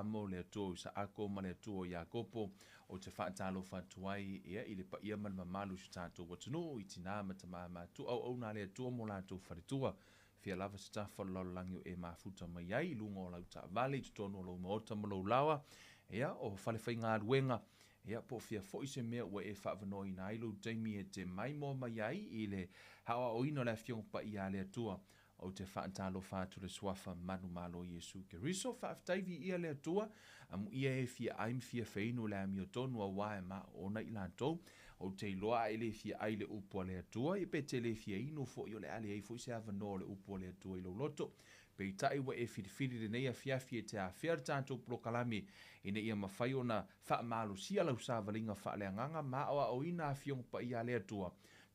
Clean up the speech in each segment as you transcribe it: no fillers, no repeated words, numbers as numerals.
Aperaamo, le Atua o Isaako ma le Atua o Iakopo. Ou te faatalofa atu ai ia i le paia ma le mamalu o si o tatou atunuu, i tinā ma tamā matutua, auauna a le Atua ma o latou faletua. Fia lava se tafa o le lalolagi o e mafuta mai ai i luga o lau taavale, i totonu o lou maota ma lou laoa, ia, o falefaigaluega, ia, po o fea foi se mea ua e faavanoaina ai lou taimi e te maimoa mai ai i le aoaoina o le Afioga Paia a le Atua. Ou te faatalofa atu i le Suafa manumalo o Iesu Keriso. Faafetai viia le Atua, amuia e fia ai ma fia feinu le amiotonu auā e maona i latou. Ou te iloa a e le fia ai i le upu a le Atua, ia pe te le fia inu foi, o le a leai foi se avanoa o le upu a le Atua i lou loto. Peitai ua e filifili i lenei afiafi e te afea le tatou polokalame ina ia mafai ona faamalosia lau savaliga faaleagaga ma aoaoina Afioga Paia a le Atua.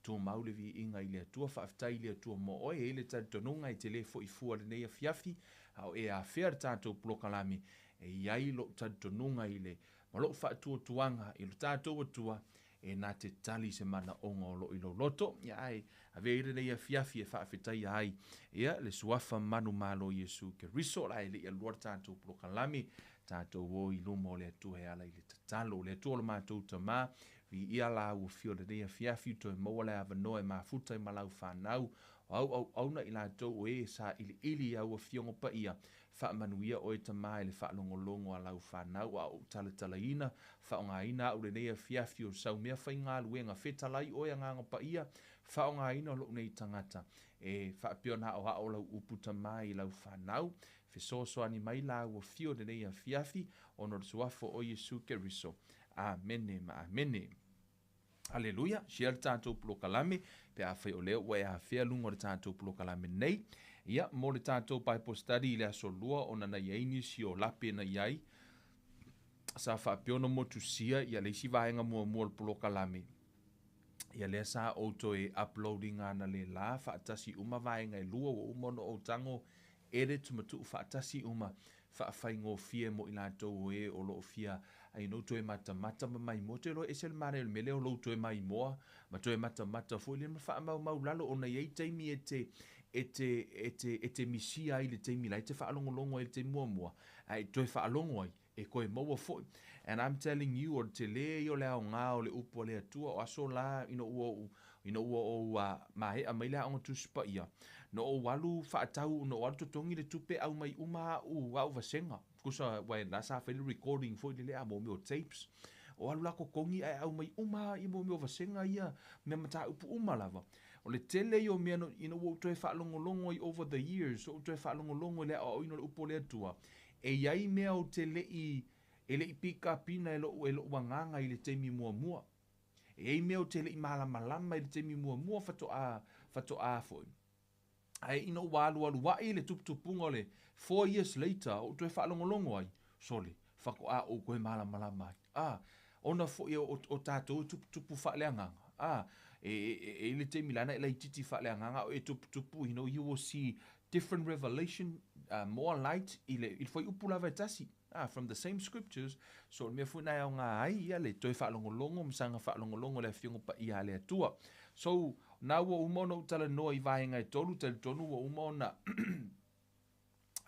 Tumau le viiga i le Atua, faafetai i le Atua mo oe. E i ai le talitonuga e te le foi fua i lenei afiafi, a o e afea le tatou polokalame. E i ai lou talitonuga i le ma lou faatuatuaga i lo tatou Atua e na te tali se manaoga o lo o i lou loto. Ia, ae avea ia lenei afiafi e faafetaia ai ia le Suafa manumalo o Iesu Keriso. La e le i alua le tatou polokalame, tatou o i luma o le Atua e ala i le tatalo. O le Atua o le matou Tamā, viia la ua fio lenei afiafi, toe maua le avanoa e mafuta i malau fanau, o au auauna i latou o e sailiili i au afioga paia. Faamanuia oe Tamā i le faalogologo a lau fanau a ou talatalaina, faaaogaina au lenei afiafi o sau mea faigaluega, fetalai oe Agaga Paia, faaaogaina lou nei tagata e faapea ona aoao lau upu Tamā i lau fanau, fesoasoani mai la ua fio lenei afiafi ona o le suafa o Iesu Keriso. Amene ma amene. Aleluia. Share le tatou polokalame pe afai o lea ua e afea luga o le tatou polokalame nei. Ia, mo le tatou Bible study i le aso lua ona na i ai nisi o lape na i ai sa faapea ona motusia ia le isi vaega muamua o le polokalame. Ia lea sa ou toe upload ina analeila faatasi uma vaega e lua ua uma ona ou tago edit ma tuu faatasi uma faafaigofie mo i latou o e o lo o fia you know toe matamata ma maimoa. Ou te iloa e ese le manaia o le mea lea o lou toe maimoa ma toe matamata foi lea ma faamaumau lalo ona e i ai taimi e te e te e te e te misia ai i le taimi la e te faalogologo ai i le taimi muamua ae e toe faalogo ai e koe maua foi. And I'm telling you, o le tele ia o le aoga o le upu a le Atua. O aso la ina ua ou, ina ua ou maea mai le Aoga Tusi Paia, na ou alu faatau, na ou alu totogi le tupe aumai uma au, au vasega. Tusa, aua la sa fai le recording foi lele a mo mea o tapes. O alu la totogi ae aumai uma i mo mea o vasega ia, mea mataupu uma lava. O le tele ia o mea ina ua ou toe faalogologo ai over the years, ou toe faalogologo i le aoaoina o le upu a le Atua, E i ai mea ou te le i e le i pikapiina e loʻu e loʻu agaga i le taimi muamua. E i ai mea ou te le i malamalama i le taimi muamua faatoa faatoa foi. Ae ina ua alualu aʻe le tuputupuga o le 4 years later ou toe faalogologo ai, sole, faatoa ou toe malamalama ai. A, ona foi o, o tatou e tuputupu faaleagaga. A, e, e, e, e i le taimi lana e laitiiti faaleagaga o e tuputupu, you will see different revelation, more light i le, i le fuaiupu lava e tasi. Ah, from the same scriptures. So o le mea foi na e aoga ai ia le toe faalogologo ma saga faalogologo i le Afioga Paia a le Atua. So, na ua uma ona ou talanoa i vaega e tolu, talitonu ua uma ona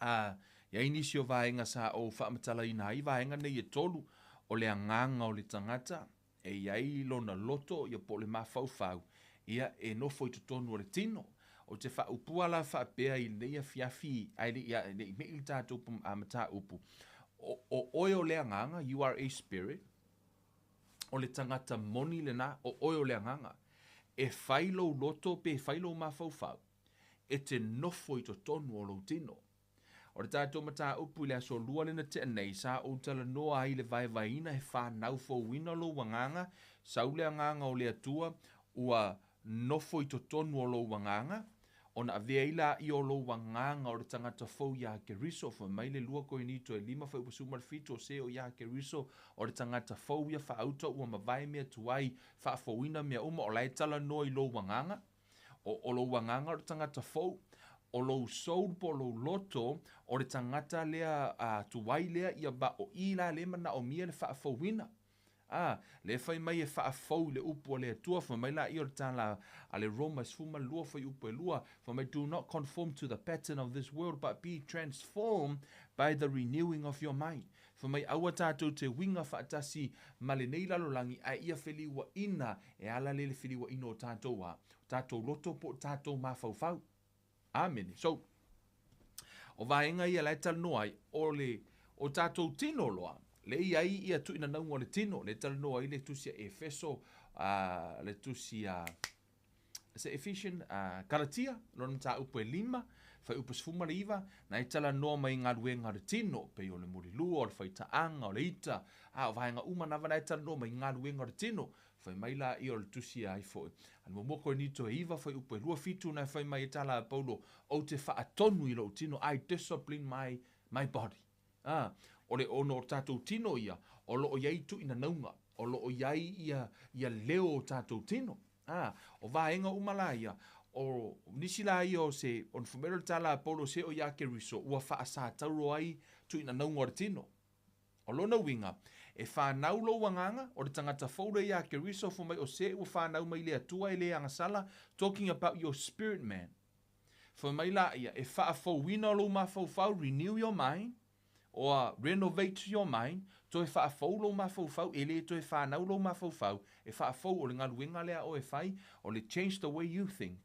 a i ai nisi o vaega sa ou faamatalaina ai vaega nei e tolu, o le agaga o le tagata, e i ai lona loto ia po o le mafaufau, ia e nofo i totonu o le tino. Ou te faaupua la faapea i lenei afiafi ae le i le i mei le tatou mataupu. O, o oe o le agaga, you are a spirit, o le tagata moni lena, o oe o le agaga. E fai lou loto pe fai lou mafaufau, e te nofo i totonu o lou tino. O le tatou mataupu i le aso lua lea na tea nei, sa ou talanoa ai i le vaevaeina he whanau fouina lou agaga, sau le agaga o le Atua ua nofo i totonu o lou agaga, ona avea ai laia o lou agaga o le tagata fou iā Keriso. Fai mai le 2 Korinito e 5 fuaiupu 17, o se o iā Keriso o le tagata fou ia faauta ua mavae mea tuai, faafouina mea uma, o la e talanoa i lou agaga. O, o lou agaga o le tagata fou, o lou soul po o lou loto, o le tagata lea a tuai lea ia ma o i la lea e manaomia le faafouina. A, lea fai mai e faafou i le upu a le Atua, fai mai laia o le tala a le Roma e 12 fuaiupu e 2, fai mai, "Do not conform to the pattern of this world, but be transformed by the renewing of your mind." Fai mai aua tatou te uiga faatasi ma lenei lalolagi ae ia feliuaina e ala lea i le feliuaina o tatou a tatou loto po o tatou mafaufau. Amene. So, o vaega ia la e talanoa ai, o le o tatou tino loa, le i ai ia tuuinanauga o le tino, le talanoa ai le tusi a Efeso, le tusi a se Ephesian, Galatia, lona mataupu e 5, fuaiupu 19, na e talanoa mai i galuega o le tino, pei o le mulilua, o le faitaaga, o le ita, a o vaega uma na na e talanoa mai i galuega o le tino. Fai mai la ia o le tusi ai foi. A muamua Korinito e 9, fuaiupu e 27, na fai mai e tala a Paulo, ou te faatonu i lou tino, I discipline my body. O le ono o tatou tino ia, o loo iai tuuinanauga, o loo iai ia leo o tatou tino. O vaega uma la ia, o nisi la ia o se, o na le tala a Paulo se o ia Keriso, ua faasatauro ai tuuinanauga o le tino. O lona uiga, e whanau lou agaga, o le tagata fou le ia Keriso, fai mai o se ua whanau mai le Atua e le agasala, talking about your spirit man. Fai mai la ia, e faafouina lou mafaufau, renew your mind, or renovate your mind, toe faafou lou mafaufau, e le toe whanau lou mafaufau, e faafou o le galuega lea o e fai, o le change the way you think.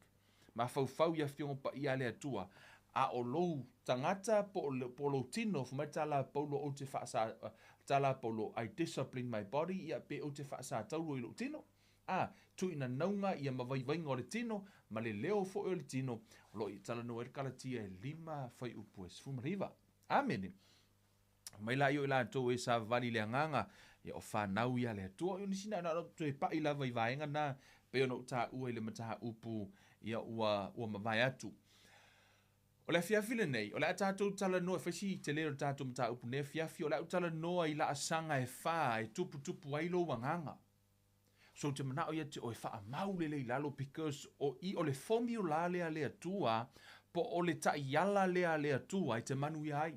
Mafaufau ia fiongo pa ia le Atua. A o lou tagata po o lou tino, fai mai tala a Paulo ou te faasa, tala a Paulo, I discipline my body, ia pe ou te faasatauro i lou tino. A, tuuinanauga ia mavaivaiga o le tino, ma le leo foi o le tino, o loo i talanoa ai le Kalatia e 5 fuaiupu e 19. Amene. Mai la ia i latou e savavali le agaga, ia o whanau ia le Atua. O nisi na na toe pai lava i vaega na, pe ona ou taua i le mataupu, ia ua mavae atu. O le afiafi lenei, o le a tatou talanoa, e faisi tele o le tatou mataupu nei afiafi, o le a ou talanoa i laasaga e 4 e tuputupu ai lou agaga. So te manao ia te oe faamau lelei i lalo, because o i o le formula lea le Atua, po o le taiala lea le Atua e te manuia ai.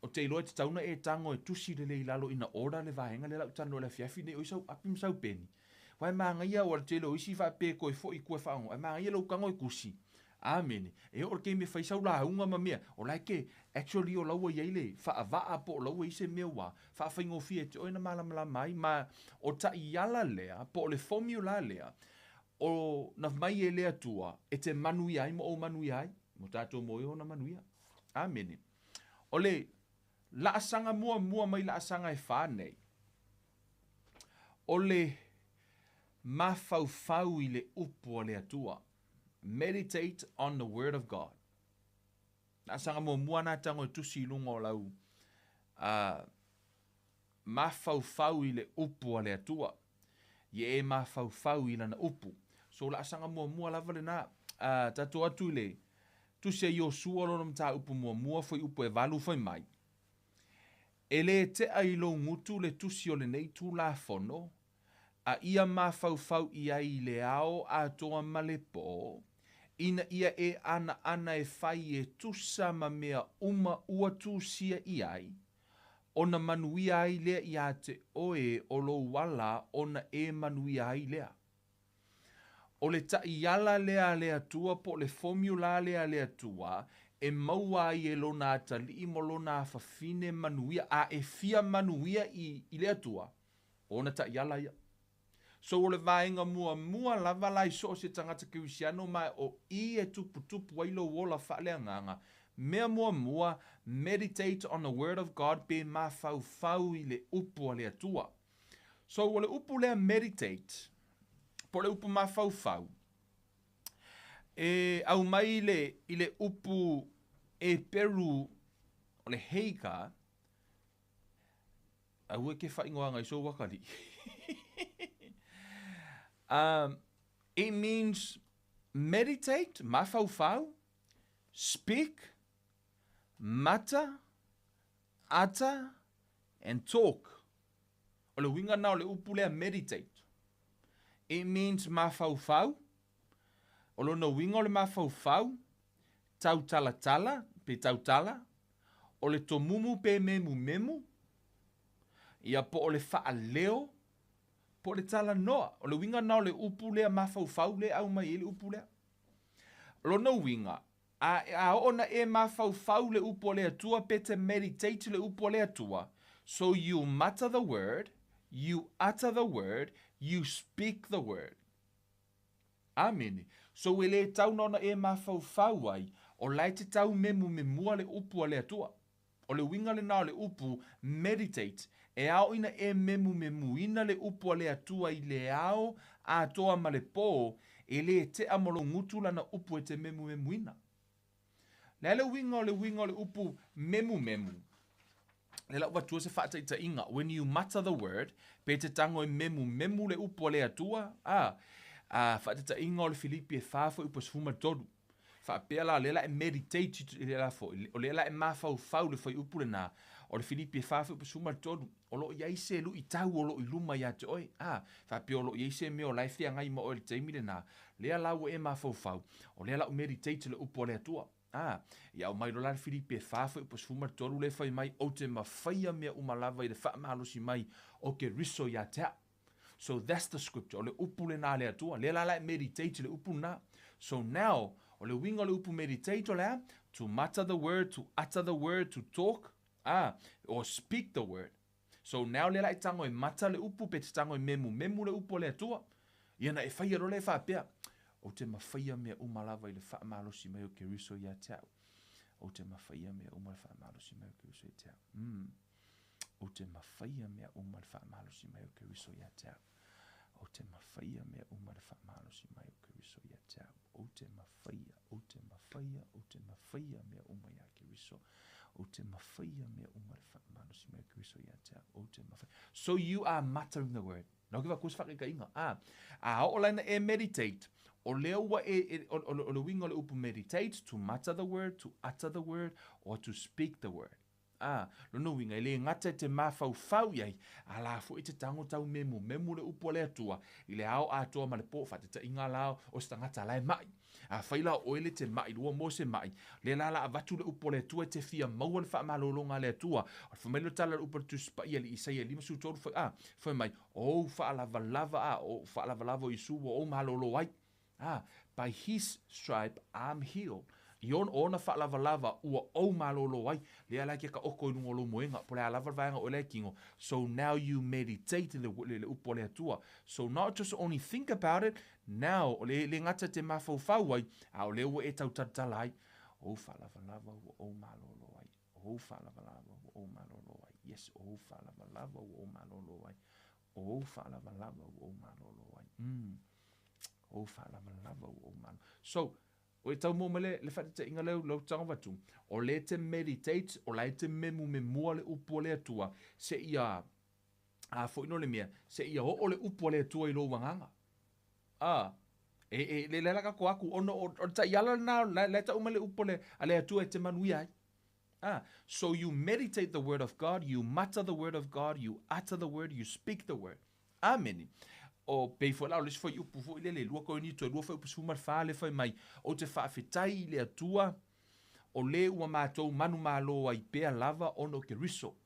O te iloa e te tauna e tango e tusi lelei i lalo ina ora le vaega le lau talanoa le afiafi nei o i sau api ma sau peni. Wai maangaia o le tele o isi faapea koe foi koe whaongo. Ai maangaia lau kango e kusi. Amene. E o le keime fai sau la unga ma mea. O lai ke actually o laua iai le whaavaa po o laua i se mea wa. Whaawhaingofie te oe na malamalama ai. Ma o taiala lea, po o le formula lea, o na mai e le Atua, e te manuia ai mo o manuia ai. Mo tātou mo e ona manuia. Amene. O le laasaga muamua mai laasaga e 4 nei. O le mafaufau i le upu a le Atua. Meditate on the word of God. Laasaga muamua na tango e tusi i luga o lau mafaufau i le upu a le Atua. Ia e mafaufau i lana upu. So laasaga muamua lava lena. Tatou atu i le tusi a Iosua lona mataupu muamua foi upu e 8 fai mai. E le tea i lou gutu le tusi o lenei Tulafono, a ia mafaufau i ai i le ao atoa ma le po, ina ia e ana ana e fai e tusa ma mea uma ua tusia i ai, ona manuia ai lea ia te oe o lou ala ona e manuia ai lea. O le taiala lea le Atua po o le formula lea le Atua, e maua ai e lona atalii mo lona afafine manuia, a e fia manuia i le Atua, ona taiala ia. So o le vaega muamua lava la i so o se tagata kerisiano ma o i e tuputupu ai lou ola faaleagaga. Mea muamua, meditate on the word of God, pe mafaufau i le upu a le Atua. So o le upu lea meditate, po le upu mafaufau, e au mai i le upu e peru o le heika, au e ke whaingoanga i so wakali. It means meditate, mafaufau, speak, mutter, utter, and talk. O le winga na o le upu lea meditate. It means mafaufau. O lona winga o le mafaufau, tautalatala, pe tautala, o le tomumu pe memu memu, ia po o le whaaleo, po o le talanoa. O le winga na o le upu lea mafaufau le au mai e le upu lea. O lona winga, A, a oo na e mafaufau le upu a le Atua pe te meditate le upu a le Atua, so you mutter the word, you utter the word, you speak the word. Amene. So e le tau na ona e mafaufau ai, o la e te tau memumemua le upu a le Atua. O le uiga lena o le upu meditate, e ao ina e memumemuina le upu a le Atua i le ao atoa ma le po, e le tea ma lou gutu lana upu e te memumemuina. Le a le uiga o le uiga o le upu memumemu? Le la avatua se faataitaiga, when you mutter the word, pe te tago e memumemu le upu a le Atua, a, a faataitaiga o le Filipi e 4 fuaiupu e 13. Faapea la, o lea la e meditate i le la foi, o lea la e mafaufau le fuaiupu lena, o le Filipi e 4 fuaiupu 13, o lo o i ai se luitau o lo o i luma ia te oe, a, faapea o lo o i ai se mea o la e feagai ma oe i le taimi lena, lea la ua e mafaufau, o lea la u meditate le upu a le Atua. A, ia aumai loa la le Filipi e 4 fuaiupu 13 lea e fai mai, Ou te mafaia mea uma lava i le faamalosi mai o Keriso ia te au. So that's the scripture. O le upu lena a le Atua. Lea la la e meditate le upu lena. So now, o le uiga o le upu meditate o le a? To mutter the word, to utter the word, to talk, ah, or speak the word. So now lea la e tago e mutter le upu pe te tago e memumemu le upu a le Atua. Ia na e faia loa lea e faapea, Ou te mafaia mea uma lava i le faamalosi mai o Keriso ia te au. Ou te mafaia mea uma i le faamalosi mai o Keriso ia te au. Mm. Ou te mafaia mea uma i le faamalosi mai o Keriso ia te au. Ou te mafaia mea uma i le faamalosi mai o Keriso ia te au. Ou te mafaia, ou te mafaia, ou te mafaia mea uma ia Keriso. Ou te mafaia mea uma i le faamalosi mai o Keriso ia te au. Ou te mafaia. So you are muttering the word. Na ke vaku se faakaitaiga. A, a oo la ina e meditate, o lea ua e, e o, o, o le uiga o le upu meditate, to mutter the word, to utter the word, or to speak the word. Ā, lona uiga, e le gata i te mafaufau i ai, a la foi e te tango taumemumemu le upu a le Atua i le ao atoa ma le po, faataitaiga la o se tagata la e maʻi. Afai la o oe le te maʻi, lua mo se maʻi, lea la la avatu le upu a le Atua e te fia maua le faamalologa a le Atua. O le fai mai lea o le tala a le upu a le Tusi Paia i le Isaia 53 fai, ā, fai mai, O ou faalavalava, ā, o ou faalavalava o Iesu ua ou malolo ai. A, by his stripe I'm healed. I ona, ona faalavalava ua ou malōlō ai, lea la ke ka oko i luga o lou moega, po o le a lava le vaega o oe la e kino. So now you meditate le, le, le upu a le Atua. So not just only think about it, now, o le, le gata te mafaufau ai, a o lea ua e tautalatala ai. Ou faalavalava ua ou malōlō ai. Ou faalavalava ua ou malōlō ai. Yes, ou faalavalava ua ou malōlō ai. Ou faalavalava ua ou malōlō ai. Mm. Ou faalavalava ua ou malōlō. So, o e tau mo mai le, le faataitaiga lea lau tago avatu, o lea e te meditate, o la e te memumemua le upu a le Atua, seia, a foi no le mea, seia oo le upu a le Atua i lou agaga. A, e, e, le le la ka ko aku, ono, o, o le taiala lena, la, la e tau mai le upu a le, a le Atua e te manuia ai. Ah, so you meditate the word of God, you mutter the word of God, you utter the word, you speak the word. Amene. O pei foi la o le isi fuaiupu foi lele, 2 Korinito e 2 fuaiupu 14 le fai mai, Ou te faafetai i le Atua, o le ua matou manumalo ai pea lava ona o Keriso.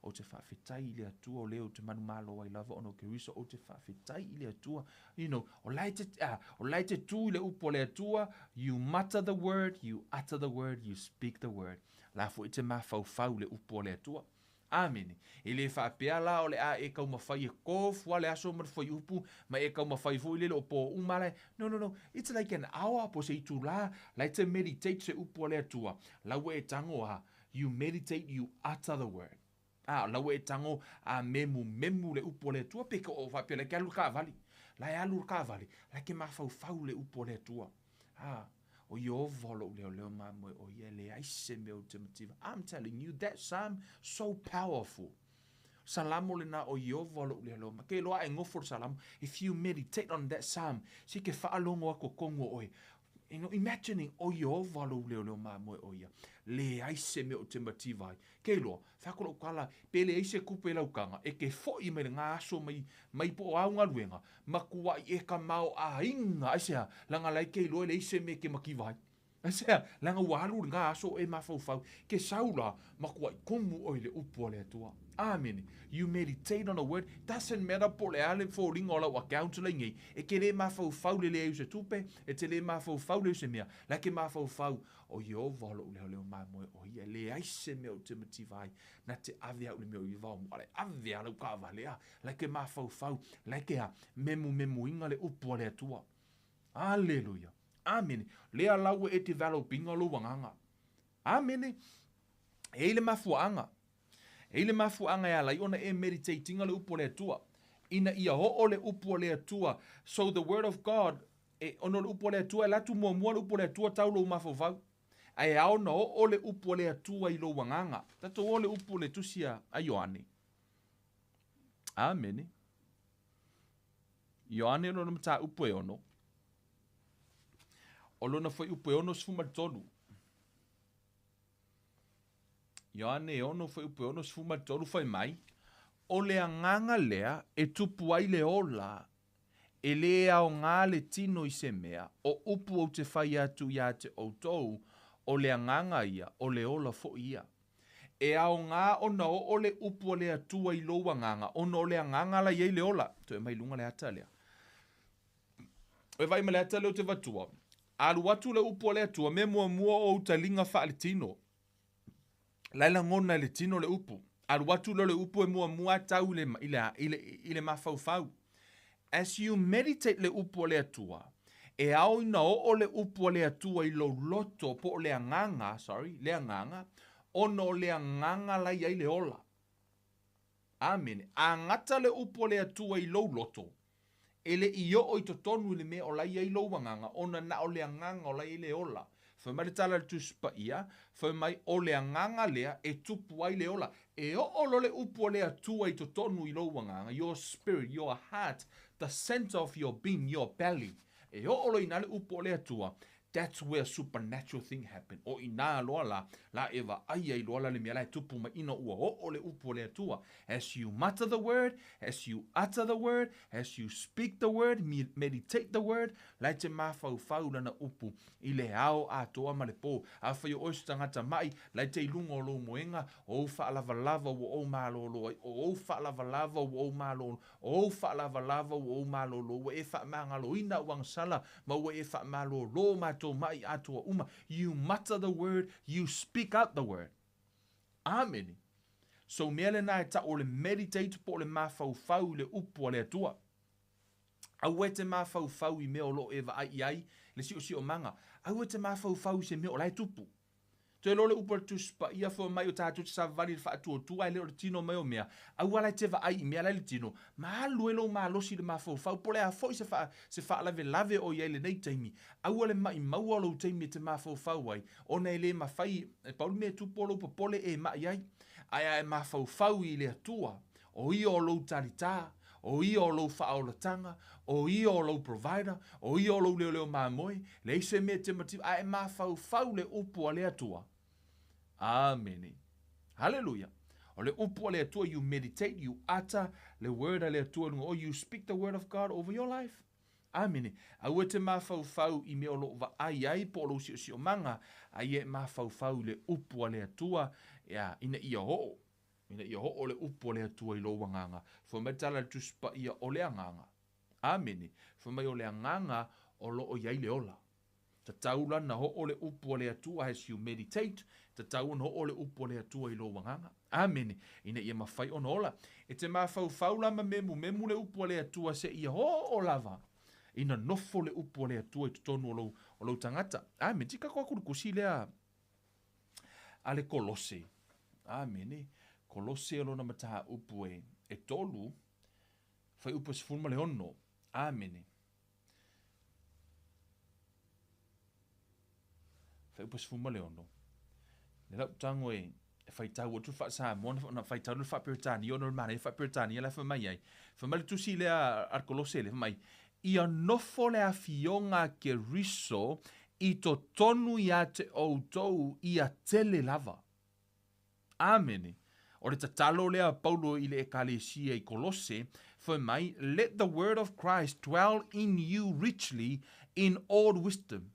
Ou te faafetai i le Atua, o le ou te manumalo ai lava ona o Keriso. Ou te faafetai i le Atua. You know, o la e te, ah, o la e te tū i le upu a le Atua, you mutter the word, you utter the word, you speak the word. La foi te mafaufau le upu a le Atua. Amene. E le faapea la o le a e taumafai e kofu a le aso ma le fuaiupu, ma e taumafai foi lele o po uma la e, no, no, no, it's like an hour po o se itulā, la e te meditate se upu a le Atua, la ua e tago a, you meditate, you utter the word. A, la ua e tago a memumemu le upu a le Atua, pe ke o faapea la e ke alu le kaavale. La e alu le kaavale, la e ke mafaufau le upu a le Atua. A, o Ieova o lou leoleo mamoe o ia e leai se mea ou te mativa. I'm telling you, that psalm, so powerful. Salamo lena o Ieova o lou leoleo ma. Ke loa e ngofo le salamo. If you meditate on that psalm, si ke faalogo aku o kongu o oe. You know, imagining, o Ieova lou leoleo mamoe o ia. Leai se mea ou te mativa ai. Ke iloa, whai ako lou kala, pe leai se kupe i laukaga, e ke foʻi mai le ga aso mai, mai po o au galuega, makuaʻi e ka mao ʻāiga, aisea, laga la e ke iloa e leai se mea e ke mativa ai. Aisea? Leaga ua alu lena aso o e mafaufau, ke sau la, matuai tumu oe i le Upu a le Atua. Amene. You meditate on the word, doesn't matter po o le a le foliga o lau account la i nei, e te le mafaufau i le leai o se tupe, e te le mafaufau i le leai o se mea, la e te mafaufau, O Ieova o loʻu leoleo mamoe o ia, e leai se mea ou te mativa ai, na te ave au i le mea o i vao mua, e ave lava lau taavale, a, la e te mafaufau, la e te a, memumemuina le Upu a le Atua. Aleluia. Amene. Lea la ua e develop ina lou agaga. Amene. E i ai le mafuaaga. E i ai le mafuaaga e ala ai ona e meditate ina le Upu a le Atua. Ina ia oo le Upu a le Atua. So the word of God, e, ona o le Upu a le Atua e alu atu muamua le Upu a le Atua tau lou mafaufau. Ae ao ona oo le Upu a le Atua i lou agaga. Tatou o le Upu le Tusi a Ioane. Amene. Ioane lona mataupu e ono. O lona fuaiupu e 63. Ioane e ono fuaiupu e 63 fai mai, O le agaga lea e tupu ai le ola, e lē aoga le tino i se mea, o upu ou te fai atu ia te outou, o le agaga ia, o le ola foi ia. E aoga ona oo le upu a le Atua i lou agaga, ona o le agaga la i ai le ola. Toe mai luga le ata lea. E vaai ma le ata lea ou te avatua. Alu atu le upu a le Atua, mea muamua o ou taliga faaletino. La e lagona e le tino le upu. Alu atu lea o le upu e muamua tau i le, i le, i le, i le mafaufau. As you meditate le upu a le Atua, e ao ina oo le upu a le Atua i lou loto po o le agaga, sorry, le agaga, ona o le agaga la i ai le ola. Amene. A gata le upu a le Atua i lou loto, e le i oo i totonu i le mea o la i ai lou agaga, ona na o le agaga o la i ai le ola. Fai mai le tala a le Tusi Paia, fai mai, o le agaga lea e tupu ai le ola. E oo loa le upu a le Atua i totonu i lou agaga, your spirit, your heart, the center of your being, your belly, e oo loa i ina le upu a le Atua, That's where supernatural thing happen. O inā loa la, la e vaai ai loa la le mea la e tupu mai ina ua oo le upu a le Atua. As you mutter the word, as you utter the word, as you speak the word, meditate the word, la e te mafaufau lana upu i le ao atoa ma le pō. Afai o oe se tagata maʻi, la e te i luga o lou moega, o ou faalavalava ua ou malōlō ai, o ou faalavalava ua ou malōlō, O ou faalavalava ua ou malōlō, ua e faamagaloina au agasala, ma ua e faamalōlō matou maʻi atoa uma. You mutter the word, you speak out the word. Amene. So mea lena e tau o le meditate po o le mafaufau i le upu a le Atua. Aua e te mafaufau i mea o lo o e vaai i ai le siosiomaga. Aua e te mafaufau i se mea o la e tupu. Toe loa le upu a le Tusi Paia, fua mai o tatou te savavali i le faatuatua ae le o le tino mai o mea. Aua la e te vaai i mea la i le tino, ma alu ai lou malosi i le mafaufau, po o le a foi se faa, se faalavelave o i ai i lenei taimi. Aua le maʻimau o lou taimi e te mafaufau ai, ona e le mafai, e pau le mea e tupu o lou popole e maʻi ai. Ae a e mafaufau i le Atua, O ia o lou talitā, o ia o lou faaolataga, o ia o lou provider, o ia o lou leoleo mamoe, leai se mea e te mativa, a e mafaufau le upu a le Atua. Amene. Haleluia. O le upu a le Atua, you meditate, you utter le word a le Atua i luga o, you speak the word of God over your life. Amene. Aua e te mafaufau i mea o loo vaai ai po o lou siosiomaga, a ia e mafaufau i le upu a le Atua, ea, ina ia oo. Ina ia oo le upu a le Atua i lou agaga. Fai mai le tala a le Tusi Paia, o le agaga. Amene. Fai mai o le agaga o lo o i ai le ola. Tatau la na oo le upu a le Atua as you meditate, tatau ona oo le upu a le Atua i lou agaga. Amene. Ina ia mafai ona ola. E te mafaufau la ma memumemu le upu a le Atua seia oo lava ina nofo le upu a le Atua i totonu o lou, o lou tagata. Amene. Tika koa kulukusi lea a le Kolose. Amene. Kolose o lona mataupu e, e tolu, fuaiupu e 16. Amene. Fuaiupu e 16. Le lau tago e, e faitau atu le faa-Samoa, na faitau le faa-Peretania, ona o le manaia faa-Peretania la e fai mai ai. Fai mai le tusi lea a le Kolose le, fai mai, Ia nofo le afioga a Keriso i totonu ia te outou ia tele lava. Amene. O le tatalo lea a Paulo i le Ekalesia i Kolose, fai mai, Let the word of Christ dwell in you richly in all wisdom.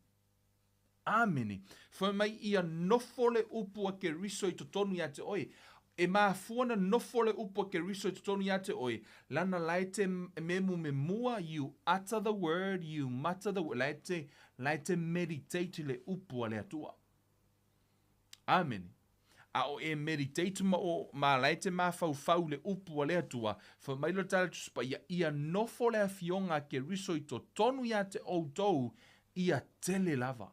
Amene. Fai mai ia nofo le upu a Keriso i totonu ia te oe. E mafua na nofo le upu a Keriso i totonu ia te oe, lana la e te memumemua, you utter the word, you mutter the word, la e te, la e te meditate le upu a le Atua. Amene. A o e meditate ma o ma la e te mafaufau le upu a le Atua, fai mai lo tala Tusi Paia, ia nofo le afioga a Keriso i totonu ia te outou, ia tele lava.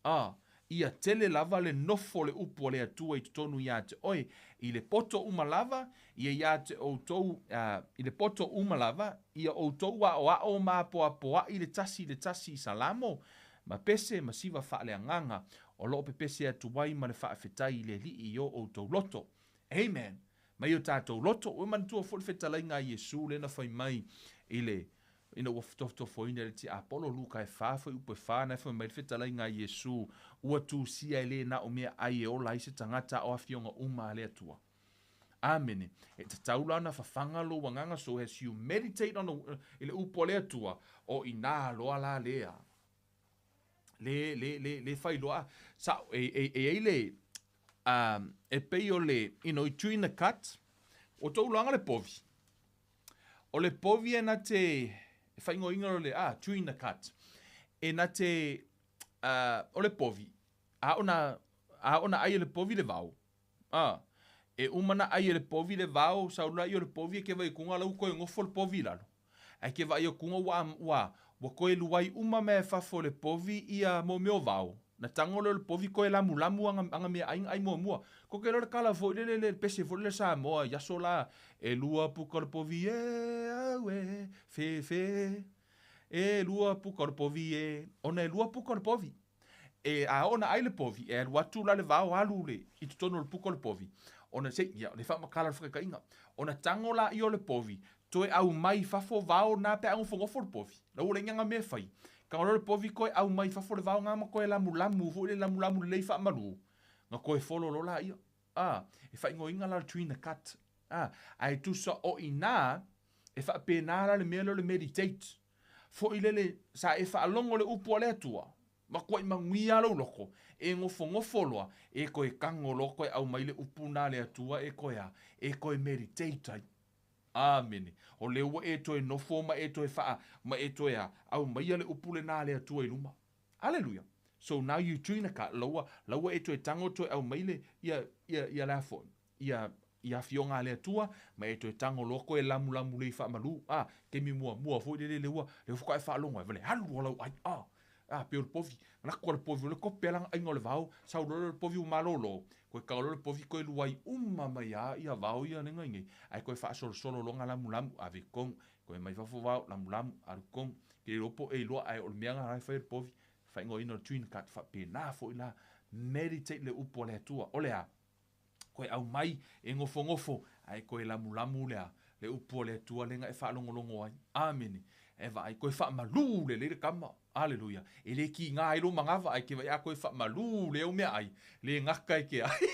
A, ia tele lava le nofo o le upu a le Atua i totonu ia te oe, i le poto uma lava, ia ia te outou, a, i le poto uma lava, ia outou aoao ma apoapoaʻi le tasi i le tasi i Salamo, ma pese ma siva faaleagaga, o lo o pepese atu ai ma le faafetai i le Alii i o outou loto. Amen. Mai o tatou loto. Ua manatua foi le fetalaiga a Iesu lea na fai mai i le ina ua tofotofoina e le tiapolo, Luka e fa, fuaiupu e fa, na e fai mai le fetalaiga a Iesu, ua tusia e le na o meaai e ola ai se tagata a o afioga uma a le Atua. Amene. E tatau la ona fafaga lou agaga, so as you meditate on the, i le upu a le Atua, o ina loa la lea. Le, le, le, le failoa, sa, e, e, e ai le, um, e pei o le, you know, chewing the cut, o tou loaga le povi. O le povi e na te, e whaingoinga o le, ah, chewing the cut. E na te, uh, o le povi, a ona, a ona ai e le povi le vao. Ah, e uma na ai e le povi le vao, saula i o le povi e ke vai kunga lau koe ngofo le povi lalo. Ae ke vaai akuga ua, ua, ua koe luai uma mea e fafo o le povi ia mo mea o vao. Na tago lea o le povi koe lamulamu aga, aga meaai na ai muamua. Ko ke loa le kala foi lele, le pese foi lele Samoa i aso la, elua puka o le povi e, aue, fefe, elua puka o le povi e, ona elua puka o le povi. E, a oo na ai le povi, e alu atu la le vao alu le, i totonu o le puka o le povi. Ona se, ia, le faamatala o le whakaikaiga. Ona tago la ia o le povi, toe aumai i fafo vao na pe a gofogofo le povi. La ua leai ni aga mea e fai. Tago loa le povi koe aumai i fafo le vao na ma koe lamulamu foi le lamulamu lelei faamalu, na koe folo loa laia. A, e faaigoaina la le tree na cut. A, ae tusa o i ina, e faapena la le mea lea o le meditate. Foi lele, sa e faalogo le upu a le Atua, matuai manuia lou loto, e nofonofo loa, e toe tago loa toe aumai le upu na a le Atua e toe a, e toe meditate ai. Amene. O lea ua e toe nofo ma e toe faa, ma e toe a, aumaia le upu lena a le Atua i luma. Aleluia. So now you tuina ka, laua, laua e toe tago toe aumai le, ia, ia, ia le a foi, ia, ia afioga a le Atua, ma e toe tago loa koe lamulamu lei faamalu, a, taimi muamua foi lele le ua, le ua faatoa e faalogo ai, vale, alu o lau ai, a, a, pei o le povi, lako a le povi, o le kope a lana aiga o le vao, sau loa le povi ua malolo, koe tago loa le povi koe luai uma mai a ia vao ia lenga i nei, ae koe faasolosolo loa na lamulamu, ave i totonu, koe mai fafo vao, lamulamu, alu i totonu, ke iloa po o e iloa, ae o le mea na la e fai e le povi, faaigoaina o le twin cut, faapena foi la, meditate le upu a le Atua, o le a? Koe aumai e nofonofo, ae koe lamulamu le a? Le upu a le Atua lena e faalogologo ai. Amene. E vaai, koe faamalu lelei le kama. Aleluia. E le kīnā ai lou manava, ae ke vaai a koe faamalu le au meaai, le gata e ke ai.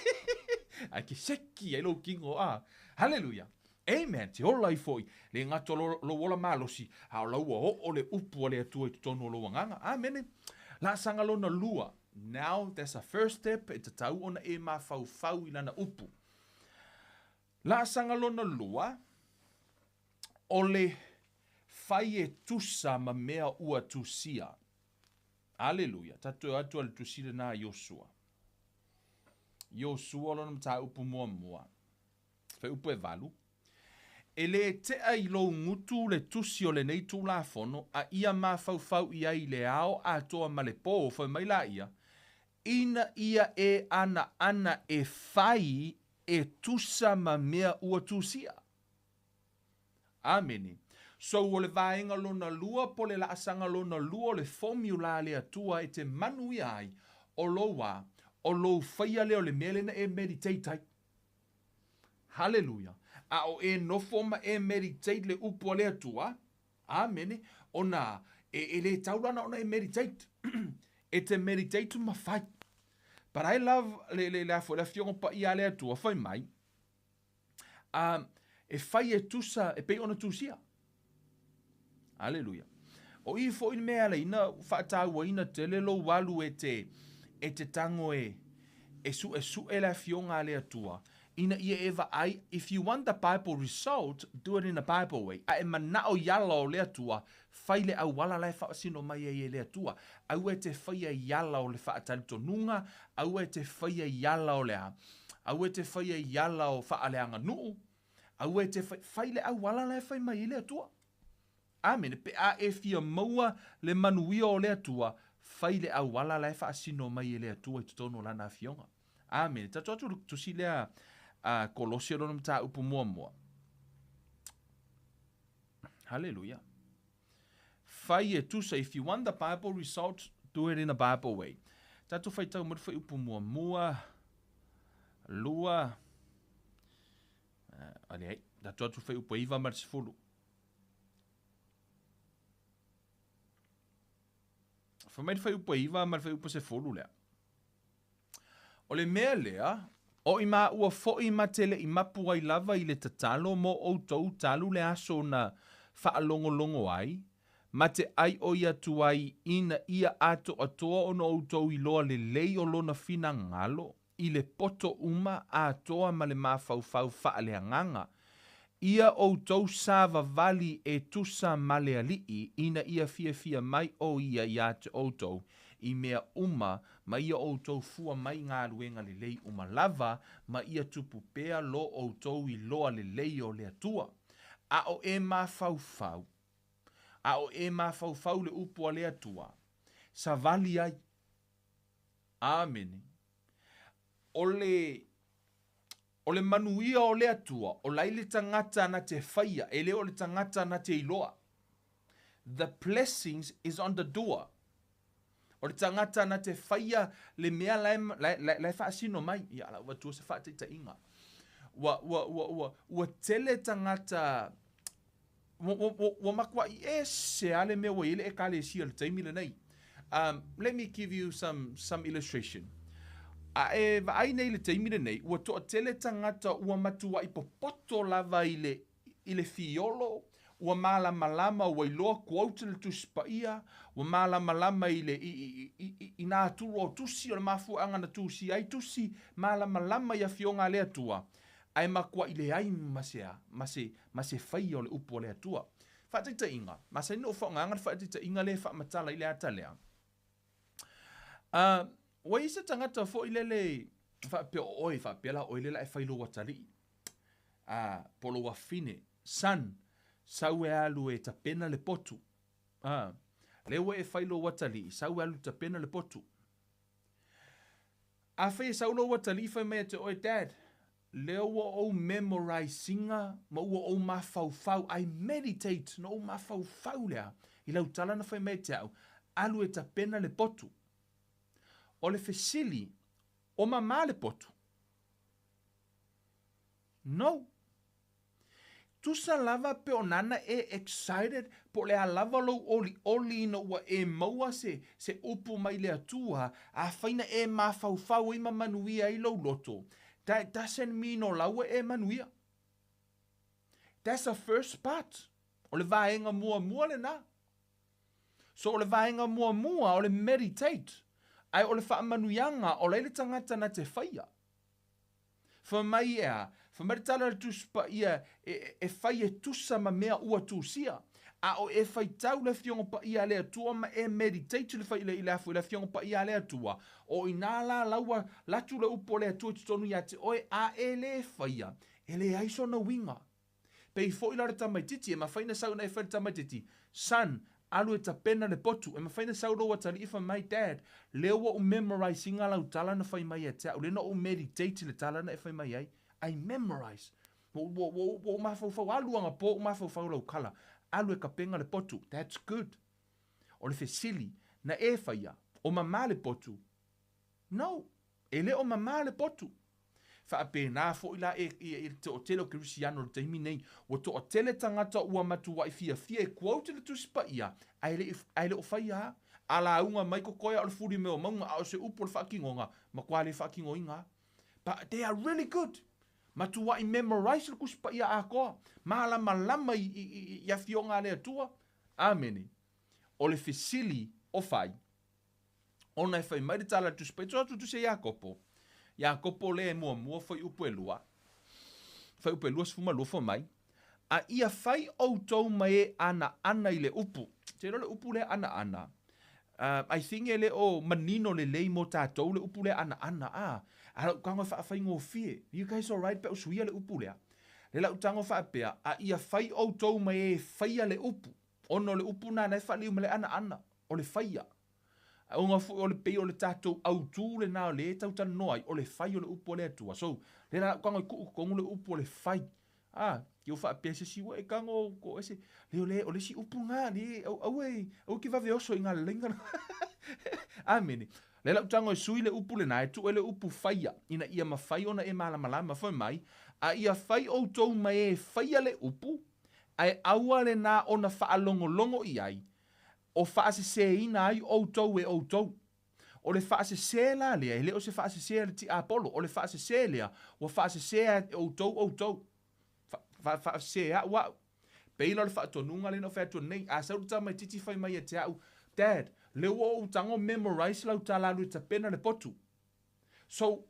Ae ke seki ai lou kino, a. Haleluia. Amen. Te ola ai foi, le gata o lou ola malosi, a o la ua oo le upu a le Atua i totonu o lou agaga. Amene. Laasaga lona lua. Now, that's a first step, e tatau ona e mafaufau i lana upu. Laasaga lona lua, o le fai e tusa ma mea ua tusia. Aleluia. Tatou e atu a le tusi lena a Iosua. Iosua lona mataupu muamua. Fuaiupu e valu. E lē tea i lou gutu le tusi o lenei Tulafono, a ia mafaufau i ai i le ao atoa ma le pō, fai mai laia, ina ia e anaana e fai e tusa ma mea ua tusia. Amene. So o le vaega lona lua po le laasaga lona lua o le formula a le Atua e te manuia ai, o lou a, o lou faia lea o le mea lena e meditate ai. Haleluia! A o e nofo ma e meditate le upu a le Atua, amene, ona e, e le tau lana ona e meditate. e te meditate ma fai. But I love le, le, le, afo, le afioga paia a le Atua, fai mai, um, e fai e tusa, e pei ona tusia. Aleluia. O i foi le mea e ala ai ona faatauaina tele lou alu e te e te tago e e suesue le Afioga a le Atua ina ia e vaai, if you want the Bible result, do it in a Bible way. A e manao i ala o le Atua, fai le auala la e faasino mai ai e le Atua. Aua e te faia i ala o le faatalitonuga, aua e te faia i ala o le a? Aua e te faia i ala o faaleaganuu, aua e te fai, fai le auala la e fai mai ai le Atua. Amene. Pe a e fia maua le manuia o le Atua, fai le auala la e faasino mai e le Atua i totonu o Lana Afioga. Amene. Tatou atu i le tusi lea a Kolose lona mataupu muamua. Haleluia. Fai e tusa, if you want the Bible result, do it in a Bible way. Tatou faitau mai le fuaiupu muamua, lua, uh, leai, tatou atu fuaiupu e iva ma le sefulu. Fai mai le fuaiupu e iva ma le fuaiupu sefulu lea. O le mea lea, o i maua foi ma te le i mapu ai lava i le tatalo mo outou talu le aso na faalogologo ai, ma te ʻaiʻoi atu ai ina ia atoatoa ona outou iloa lelei o lona finagalo, i le poto uma atoa ma le mafaufau faaleagaga, ia outou savavali e tusa ma le Alii ina ia fiafia mai ʻo ia iā te outou i mea uma ma ia outou fua mai galuega lelei uma lava ma ia tupu pea lo outou iloa lelei o le Atua. A o e mafaufau, a o e mafaufau le upu a le Atua, savali ai. Amene. O le, o le manuia o le Atua, o lai le tagata na te faia, e le o le tagata na te iloa. The blessings is on the doer. O le tagata na te faia le mea la e, la, la, la e faasino mai. Ia, la ua tua se faataitaiga. Ua, ua, ua, ua, ua tele tagata Ua, ua, ua, ua matuai ese lava le mea ua i ai le Ekalesia i le taimi lenei. Um, let me give you some, some illustration. A e vaai nei i le taimi lenei, ua toatele tagata ua matuai popoto lava i le, i le fiolo, ua malamalama, ua iloa quote le Tusi Paia, ua malamalama i le, i, i, i, i, i nā tulu o tusi, o le mafuaaga na tusia ai tusi, malamalama i Afioga a le Atua, ae matuai leai ma se a, ma se, ma se faia o le upu a le Atua. Faataitaiga, masani ona ou faaaogaina le faataitaiga lea e faamatala ai le ata lea. Uh, ua i ai se tagata foi lele faapea o oe, faapea la oe lea la e fai lou atalii, uh, po o lou afine, son, sau e alu e tapena le potu. Uh, lea ua e fai lou atalii, sau e alu tapena le potu. Afai e sau lou atalii fai mai ia te oe, Dad, lea ua ou memorise ina ma ua ou mafaufau, I meditate, na ou mafaufau lea i lau tala na fai mai ia te au, alu e tapena le potu. O le fesili, o mama le potu? No. Tusa lava pe o nana e excited po o le a lava lou olioli ina ua e maua se se upu mai le Atua, afai na e mafaufau ai ma manuia ai lou loto, that doesn't mean o la ua e manuia. That's the first part. O le vaega muamua lena. So o le vaega muamua o le meditate, ae o le faamanuiaga o la e le tagata na te faia. Fai mai e a? Fai mai le tala a le Tusi Paia, e, e fai e tusa ma mea ua tusia. A o e faitau le Afioga Paia a le Atua ma e meditate le fai, i le afu i le Afioga Paia a le Atua, o inā la laua latu le upu a le Atua i totonu iā te oe, a e lē faia, e leai sona uiga. Pei foi la o le tamaitiiti, e mafai na sau na e fai le tamaitiiti, Son, alu e tapena le potu, e mafai na sau lou atalii fai mai, Dad, lea ua ou memorise ina lau tala na fai mai ia te au, lea na ou meditate i le tala na e fai mai ai, I memorise. Ua, ua, ua, ua ou mafaufau, alu anapo ou mafaufau lau kala, alu e kapena le potu, that's good. O le fesili, na e faia, o mama le potu? No, e le o mama le potu. Faapena foi la e, e, e le toatele o Kerisiano i le taimi nei, ua toatele tagata ua matuai fiafia e quote le Tusi Paia, ae le, ae le o faia a. A lauga mai kokoea o le fuli mea o mauga, a o se upu o le faatinoga, matua le faatinoina a. But they are really good. Matuai memorize le Tusi Paia atoa, malamalama i, i, i, i afioga a le Atua. Amene. O le fesili o fai, ona e fai mai le tala a le Tusi Paia, tuu atu tusi a Iakopo, Iakopo lea e muamua fuaiupu e lua, fuaiupu e 22 fai mai, A ia fai outou ma e anaana i le upu. Ou te iloa le upu lea anaana, uh, I think e le o manino lelei mo tatou le upu lea anaana, a, a lau tago e faafaigofie. You guys alright pe a ou suia le upu lea? Lea la ou tago faapea, a ia fai outou ma e faia le upu, ona o le upu lena la e faaliu mai le anaana, o le faia. Ae ona foi o le pei o le tatou autu lena o lea e tau talanoa ai, o le fai o le upu a le Atua. So, lea la ou tago e tuu i totonu le upu o le fai. A, ke ua faapea se isi, ua e tago ko ese. Le o le, o le isi upu na, le, au, aua e, aua ke vave oso i ngā leleinga. Amene. Lea la ou tago e sui le upu lena, e tuu ai le upu faia, ina ia mafai ona e malamalama. Fai mai, a ia fai outou ma e faia le upu, ae aua lena ona faalogologo i ai, o faaseseina ai outou e outou. O le faasese la lea, e le o se faasese a le tiapolo, o le faasese lea, ua faasese e outou outou. Fa, faasese au au. Pei la o le faatonuga lea na ou fai atu nei, a sau le tamaitiiti fai mai ia te au, Dad, lea ua ou tago memorize lau tala alu e tapena le potu. So,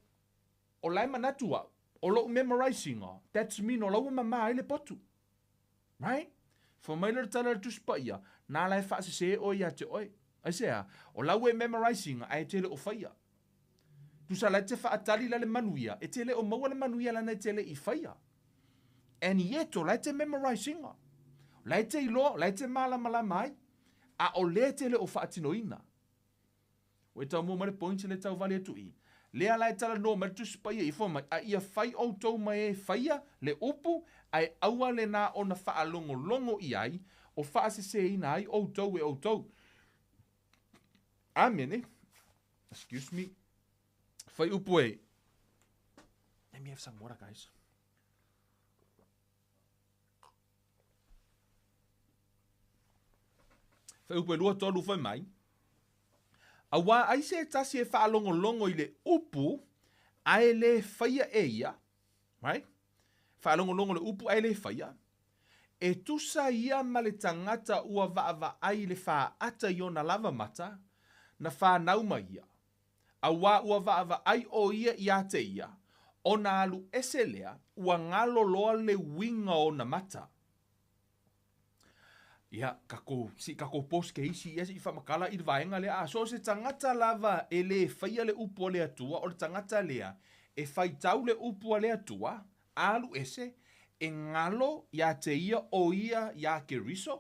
o la e manatu au, o lou memorize ina, that's mean o la ua mama ai le potu. Right? Fai mai lea o le tala a le Tusi Paia, nā la e faasese oe ia te oe. Aisea? O lau e memorize ina, ae te le o faia. Tusa la e te faatali la le manuia, e te le o maua le manuia lana e te le i faia. And yet, o la e te memorize ina. O la e te iloa, o la e te malamalama ai, a o lea e te le o faatinoina. Ua e taumua mai le point le tau vale atu i. Lea la e talanoa mai le Tusi Paia i fai mai, a ia fai outou ma e faia le upu, ae aua lena ona faalogologo i ai, o faaseseina ai outou e outou. Amene. Excuse me. Fai upu e. Let me have some water, guys. Fuaiupu e 23 fai mai, Auā ai se tasi e faalogologo i le upu ae lē faia e ia, right? Faalogologo le upu ae lē faia, e tusa ia ma le tagata ua vaavaai i le faata i ona lava mata, na fanau mai ia. Auā ua vaavaai ʻo ia iā te ia, ona alu ese lea, ua galo loa le uiga o ona mata. Ia, tatou, se i tatou pause ke isi ia se i faamatala i le vaega lea. A so o se tagata lava e lē faia le upu a le Atua, o le tagata lea e faitau le upu a le Atua, alu ese, e galo iā te ia ʻo ia iā Keriso,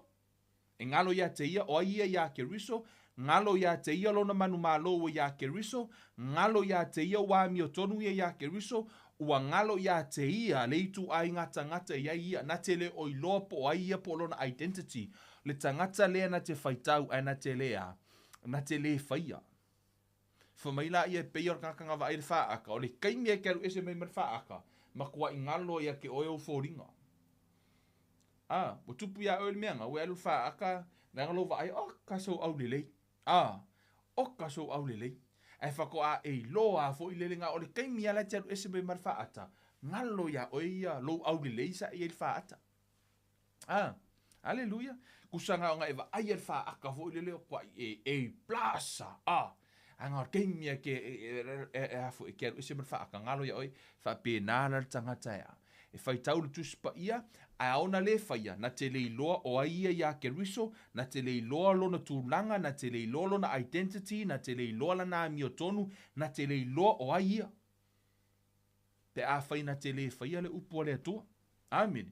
E ngalo iā te ia, o ai ia iā Keriso, ngalo iā te ia lona manumalo ua iā Keriso, ngalo iā te ia ua amiotonu ia iā Keriso, ua ngalo iā te ia le ituaiga tagata i ai ia, na te le o iloa po o ai ia po o lona identity, le tagata lea na te faitau ae na te le a, na te le faia. Fai mai la ia e pei o le tagata na vaai i le faata, o le taimi e te alu ese mai ma le faata, matuai galo ia te oe ou foliga. A, ua tupu iā oe le mea na, ua e alu i le faata, leaga lou vaai, oka sou aulelei. A, oka sou aulelei. Ae faatoa e iloa foi lele na o le taimi lava la e te alu ese mai ma le faata, galo iā oe ia lou aulelei sa e i ai i le faata. Ah, aleluia. Kusa na ona e vaai ai le faata foi lele o kuai e A plus. Ah, a na o le taimi e ke e a foi ke alu ese ma le faata galo ia oe faapena la le tagata e a. E faitau le Tusi Paia, ae aona le faia, na te le iloa o ai ia iā Keriso, na te le iloa lona tulaga, na te le iloa lona identity, na te le iloa lana amiotonu, na te le iloa o ai ia. Pe afai na te lē faia le upu a le Atua. Amene.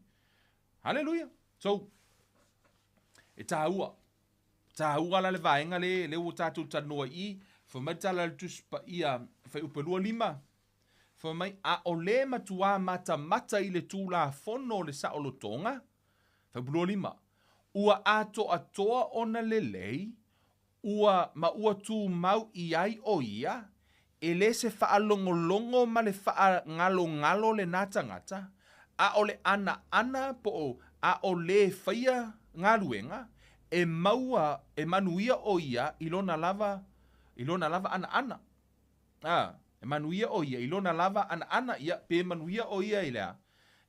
Haleluia. So, e tāua. Tāua la le vaega le, le ua tātou talanoa i i. Fai mai le tala a le Tusi Paia, Fuaiupu e 25. Fai mai, a o le matuā matamata i le Tulafono o le saolotoga, Fuaiupu 25, ua atoatoa ona lelei, ua ma ua tumau i ai ʻo ia, e le se faalogologo ma le faagalogalo lenā tagata, a o le ʻanaʻana po o a o lē faia galuega, e maua, e manuia ʻo ia i lona lava, i lona lava ʻanaʻana. A, e manuia ʻo ia i lona lava ʻanaʻana, ia, pe manuia ʻo ia i le a?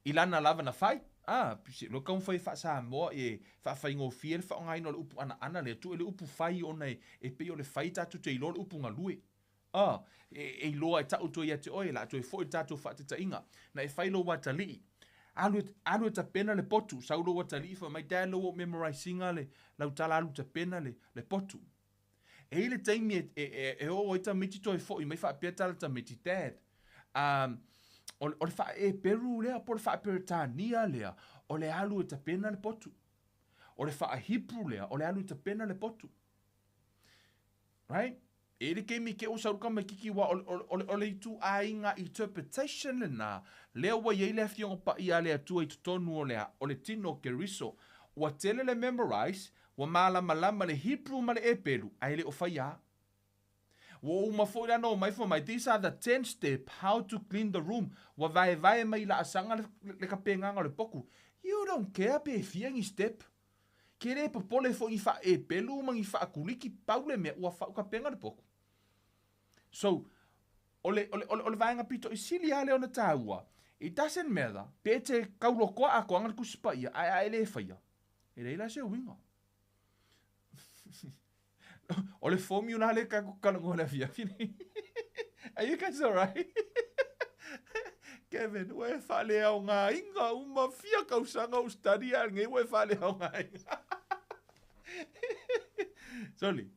I lana lava na fai. A, se iloa taumafai e faa-Samoa e faafaigofie le faaaogaina o le upu anaana lea, tuu i le upu fai ona e pei o le fai tatou te iloa le upu galue. A, e iloa e tau toe ia te oe, o le a toe foi i le tatou faataitaiga. Na e fai lou atalii, alu e, alu e tapena le potu, sau lou atalii fai mai, Dad, lea ua ou memorise ina le lau tala alu tapena le, le potu. E i ai le taimi e, e, e, e oo ai tamaiti toe foi mai faapea tala tamaiti, Dad, um, o, o le faa-Eperu lea po o le faa-Peretania lea, o le alu e tapena le potu. O le faa-Hebrew lea, o le alu e tapena le potu. Right? E i ai le taimi te i ua sau le tamaititi aua o, o, o, o le ituaiga interpretation lena, lea ua i ai le Afioga Paia a le Atua i totonu o le, o le tino o Keriso. Ua tele le memorize, ua malamalama le Hebrew ma le Epelu, ae le o faia a. Ua uma foi la ona omai fai mai, these are the 10 step how to clean the room. Ua vaevae mai i laasaga le, le tapenaga o le potu. You don't care pe fia ni step. Ke le popole foi ni faa-Epelu ma ni faa-Kuliki, pau le mea, ua tapena le potu. So, o le, o le, o le, o le vaega pito i sili lava lea ona taua, it doesn't matter, pe te kaulotoa atoaga le Tusi Paia, ae a e le faia, e leai la se uiga. O le formula lea tatou talanoa i le afiafi nei. Are you guys alright? Kevin, ua e faaleaogaina uma fia tausaga o study a lenei ua e faaleaogaina. Sorry.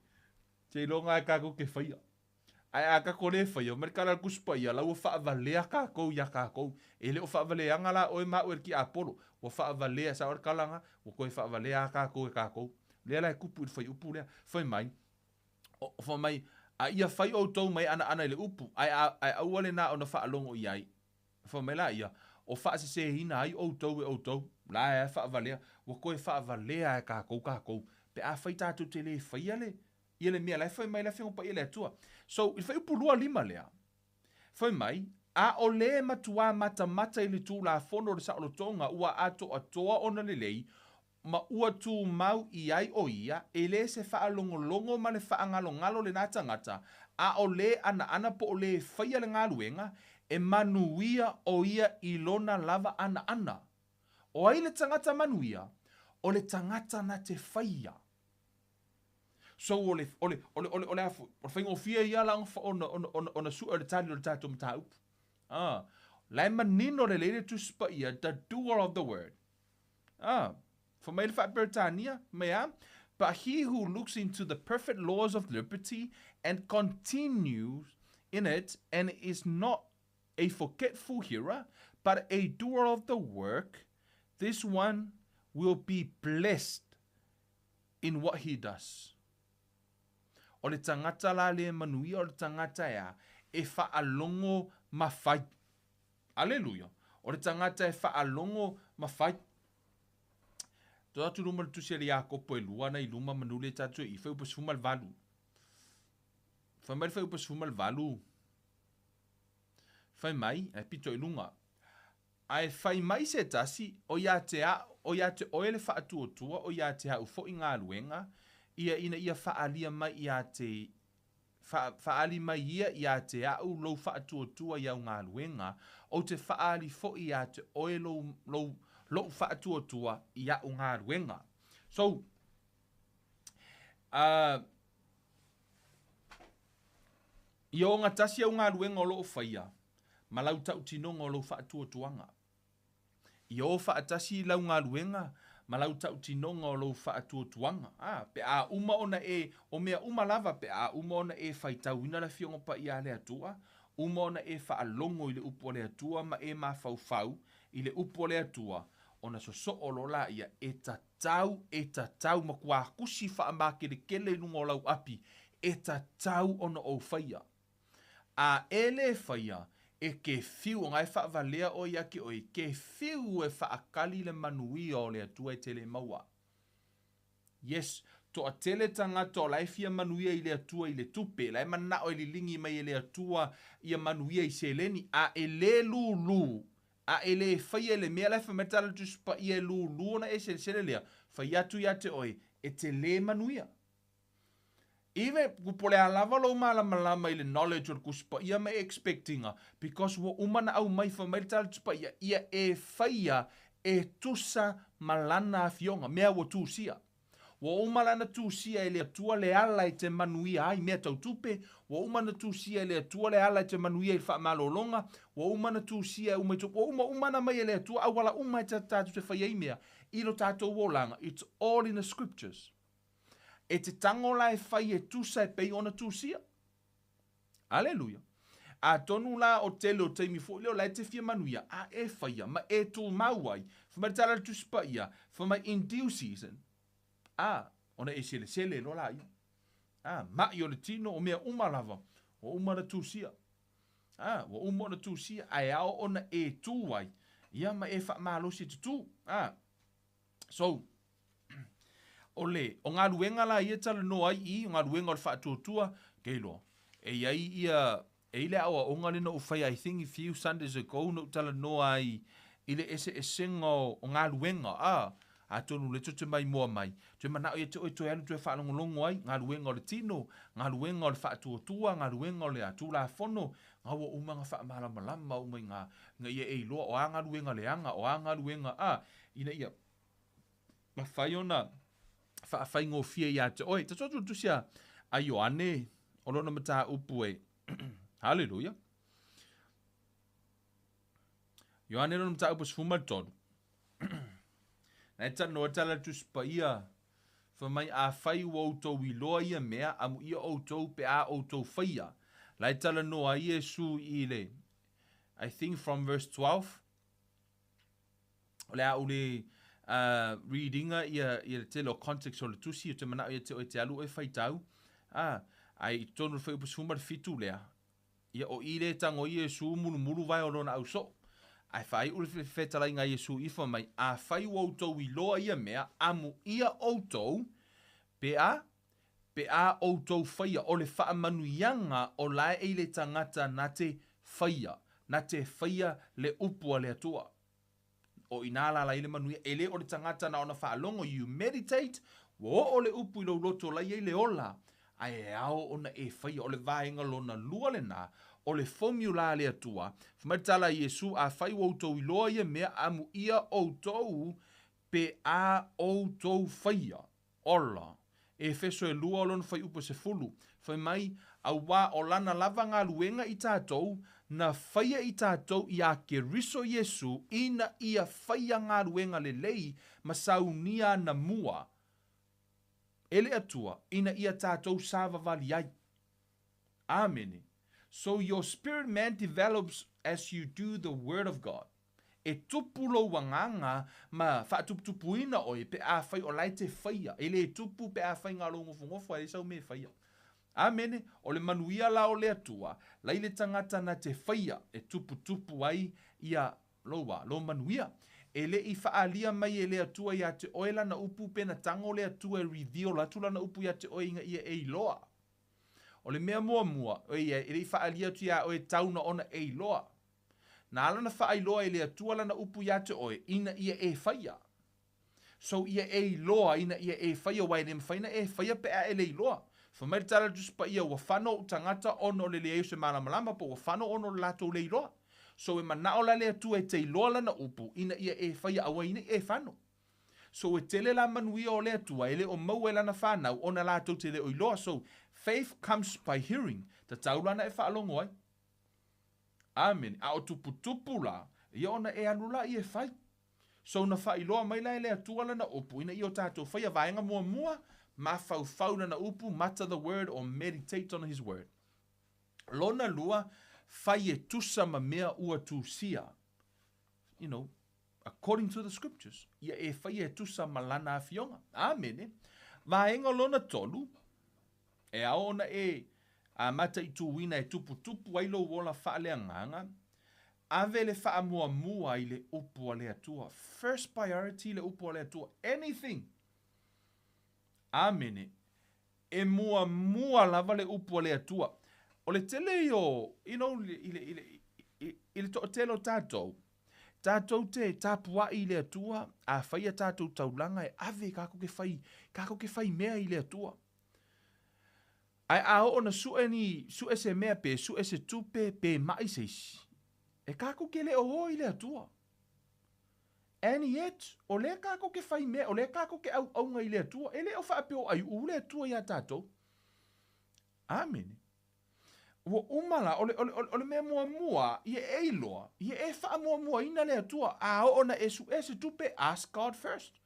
Seiloga e tatou te faia. Ae a tatou le faia, mai le tala a le Tusi Paia, la ua faavalea tatou iā tatou. E le o faavaleaga la oe ma au e le tiapolo, ua faavalea, sao le tala na, ua toe faavalea a tatou e tatou. Lea la e tupu i le fuaiupu lea. Fai mai, o, fai mai, a ia fai outou ma e anaana i le upu, ae, a, ae aua le na ona faalogo i ai. Fai mai laia, o faaseseina ai outou e outou, la e faavalea, ua toe faavalea e tatou tatou, pe afai tatou te le faia le, ia le mea la e fai mai le Afioga Paia le Atua. So, i le fuaiupu 25 lea, fai mai, a o le matuā matamata i le Tulafono o le saolotoga ua atoatoa ona lelei, ma ua tumau i ai ʻo ia, e le se faalogologo ma le faagalogalo lenā tagata, a o le anaana po o le faia le galuega, e manuia ʻo ia i lona lava anaana. O ai le tagata manuia? O le tagata na te faia. So o le, o le, o le, o le, o le, o le faigofie ia la ona, ona, ona, ona sue o le tali o le tatou mataupu. Ah, la e manino lelei le Tusi Paia, the doer of the word. Ah, fai mai le Faa-Peretania, mai a, But he who looks into the perfect laws of liberty and continues in it and is not a forgetful hearer, but a doer of the work, this one will be blessed in what he does. O le tagata la le manuia o le tagata e a, e faalogo ma fai. Aleluia. O le tagata e faalogo ma fai. To atu luma le tusi a le Iakopo e lua ana i luma manu le tatou i fuaiupu 18. Fai mai le fuaiupu 18. Fai mai, e pito i luga. Ae fai mai se tasi, o ia te a, o ia te oe le faatuatua, o ia te au foi galuega, ia ina ia faaalia mai ia te, fa, faaali mai ia ia te au lou faatuatua i au galuega, ou te faaali foi ia te oe lou, lou, lou faatuatua i a'u galuega. So, uh, ia ogatasi au galuega o lo o faia, ma lau tautinoga o lou faatuatuaga. Ia o faatasi lau galuega ma lau tautinoga o lou faatuatuaga. A, pe a uma ona e, o mea uma lava, pe a uma ona e faitauina le Afioga Paia a le Atua, uma ona e faalogo i le upu a le Atua ma e mafaufau i le upu a le Atua, ona sosoo loa laia e tatau, e tatau, matua tusi faamakeletele i luga o lau api, e tatau ona ou faia. A e le faia, e ke fiu, ona e faavalea oe ia te oe, ke fiu e faakali le manuia o le Atua e te le maua. Yes, toatele tagata o la e fia manuia i le Atua i le tupe, la e manao e liligi mai e le Atua ia manuia i seleni, a e le lūlū, a e le faia le mea la e fai mai le Tala o le Tusi Paia e lūlū ona e selesele lea, fai atu ia te oe, e te le manuia. Even po o le a lava lou malamalama i le knowledge o le Tusi Paia ma e expect ina, because ua uma ona aumai fai mai le Tala o le Tusi Paia, ia e faia e tusa ma Lana Afioga, mea ua tusia. Ua uma la ona tusia e le Atua le ala e te manuia ai mea tau tupe, ua uma ona tusia e le Atua le ala e te manuia ai i le faamalologa, ua uma ona tusia e uma i ua uma uma ona aumai e le Atua auala uma e tatou te fai ai mea i lo tatou olaga, it's all in the scriptures. E te tago la e fai e tusa e pei ona tusia. Aleluia. Atonu la o tele o taimi foi lea o la e te fia manuia, a e faia ma e tumau ai, fai mai le tala a le Tusi Paia, fai mai in due season, a, ona e selesele loa laia. A, ma'i o le tino, o mea uma lava, ua uma ona tusia. A, ua uma ona tusia, ae ao ona e tu ai, ia ma e faamalosi e te tu. A, So, o le, o galuega la ia e talanoa ai i, o galuega o le faatuatua, ke iloa, e i ai ia, e i ai le aoaoga lea na ou faia I think a few Sundays ago na ou talanoa ai i le eseesega o, o galuega, a, atonu o lea tou te maimoa mai, toe manao ia te oe toe alu toe faalogologo ai, galuega o le tino, galuega o le faatuatua, galuega o le a, Tulafono, ga ua uma ona faamalamalama uma i ga, ina ia e iloa o a galuega leaga, o a galuega, a, ina ia mafai ona faafaigofie ia te oe. Tatou atu i le tusi a, a Ioane, o lona mataupu e, Haleluia. Ioane lona mataupu 13. Na e talanoa le tala a le Tusi Paia, fai mai, Afai ua outou iloa ia mea, amuia outou pe a outou faia. La e talanoa ai Iesu i le, I think from verse 12, O le a ou le read ina ia, ia le tele o context o le tusi, o te manao ia te oe te alu oe faitau, a, ae i totonu o le fuaiupu 17 lea, ia o i le tago ai Iesu mulumulu vae o lona ausoo. Ae faaiu le fetalaiga a Iesu i fai mai, Afai ua outou iloa ia mea, amuia outou, pe a, pe a outou faia, o le faamanuiaga o lae i le tagata na te faia, na te faia le upu a le Atua. O ina la lai le manuia, e le o le tagata na ona faalogo, you meditate, ua oo le upu i lou loto la i ai le ola, ae e ao ona e faia. O le vaega lona lua lena, o le formula a le Atua. Fai mai le tala a Iesu, Afai ua outou iloa ia mea, amuia outou pe a outou faia. Ola. Efeso e lua o lona fuaiupu e sefulu, fai mai, Auā o lana lava galuega i tatou, na faia i tatou iā Keriso Iesu ina ia faia galuega lelei ma saunia anamua e le Atua ina ia tatou savavali ai. Amene. So your spirit man develops as you do the word of God. E tupu lou agaga ma faatuputupuina oe pe afai o la e te faia, e le tupu pe afai na o lou nofonofo ae leai sau mea e faia. Amene, o le manuia la o le Atua, lai le tagata na te faia e tuputupu ai ia lou a, lou manuia. E le i faaalia mai e le Atua ia te oe lana upu pe na tago le Atua e reveal atu lana upu ia te oe ina ia e iloa. O le mea muamua, oiai, e le i faaalia atu iā oe tau na ona e iloa. Na ala ona faailoa e le Atua lana upu iā te oe, ina ia e faia. So ia e iloa ina ia e faia, aua e le mafai ona e faia pe a e le iloa. Fai mai le tala a le Tusi Paia, ua fano ou tagata ona o le leai o se malamalama, po ua fano ona o le latou le iloa. So e manao la le Atua e te iloa lana upu, ina ia e faia, aua ina ia e fano. So e tele la manuia o le Atua e le o maua e lana fanau ona latou te le o iloa. So faith comes by hearing, tatau la ona e faalogo ai. Amene. A o tuputupu la, ia ona e alu la ia e fai. So na faailoa mai la e le Atua lana upu ina ia o tatou faia vaega muamua, mafaufau lana upu, mutter the word or meditate on his word. Lona lua, fai e tusa ma mea ua tusia. You know, according to the scriptures, ia e faia e tusa ma lana afioga. Amene. Vaega lona tolu, e ao ona e mataituina e tuputupu ai lou ola faaleagaga, ave le faamuamua i le upu a le Atua. First priority le upu a le Atua. Anything. Amene. E muamua lava le upu a le Atua. O le tele ia o, you know, i le, i le, i, i le toatele o tatou, tatou te tapuai i le Atua, a fai a tatou taulaga e ave kakou te fai, kakou te fai mea i le Atua. Ae a oo na sue ni, sue se mea pe sue se tupe pe ma'i se isi, e kakou te le o o i le Atua. And yet, o lea kākou ke fai mea, o lea kākou ke ʻauʻauga i le Atua, e le o faapea o ʻaiʻū le Atua iā tātou. ʻĀmene. Ua uma la, o le, o le, o le mea muamua, ia e iloa, ia e faamuamuaina le Atua, a oo na e suʻe se tupe, ask God first.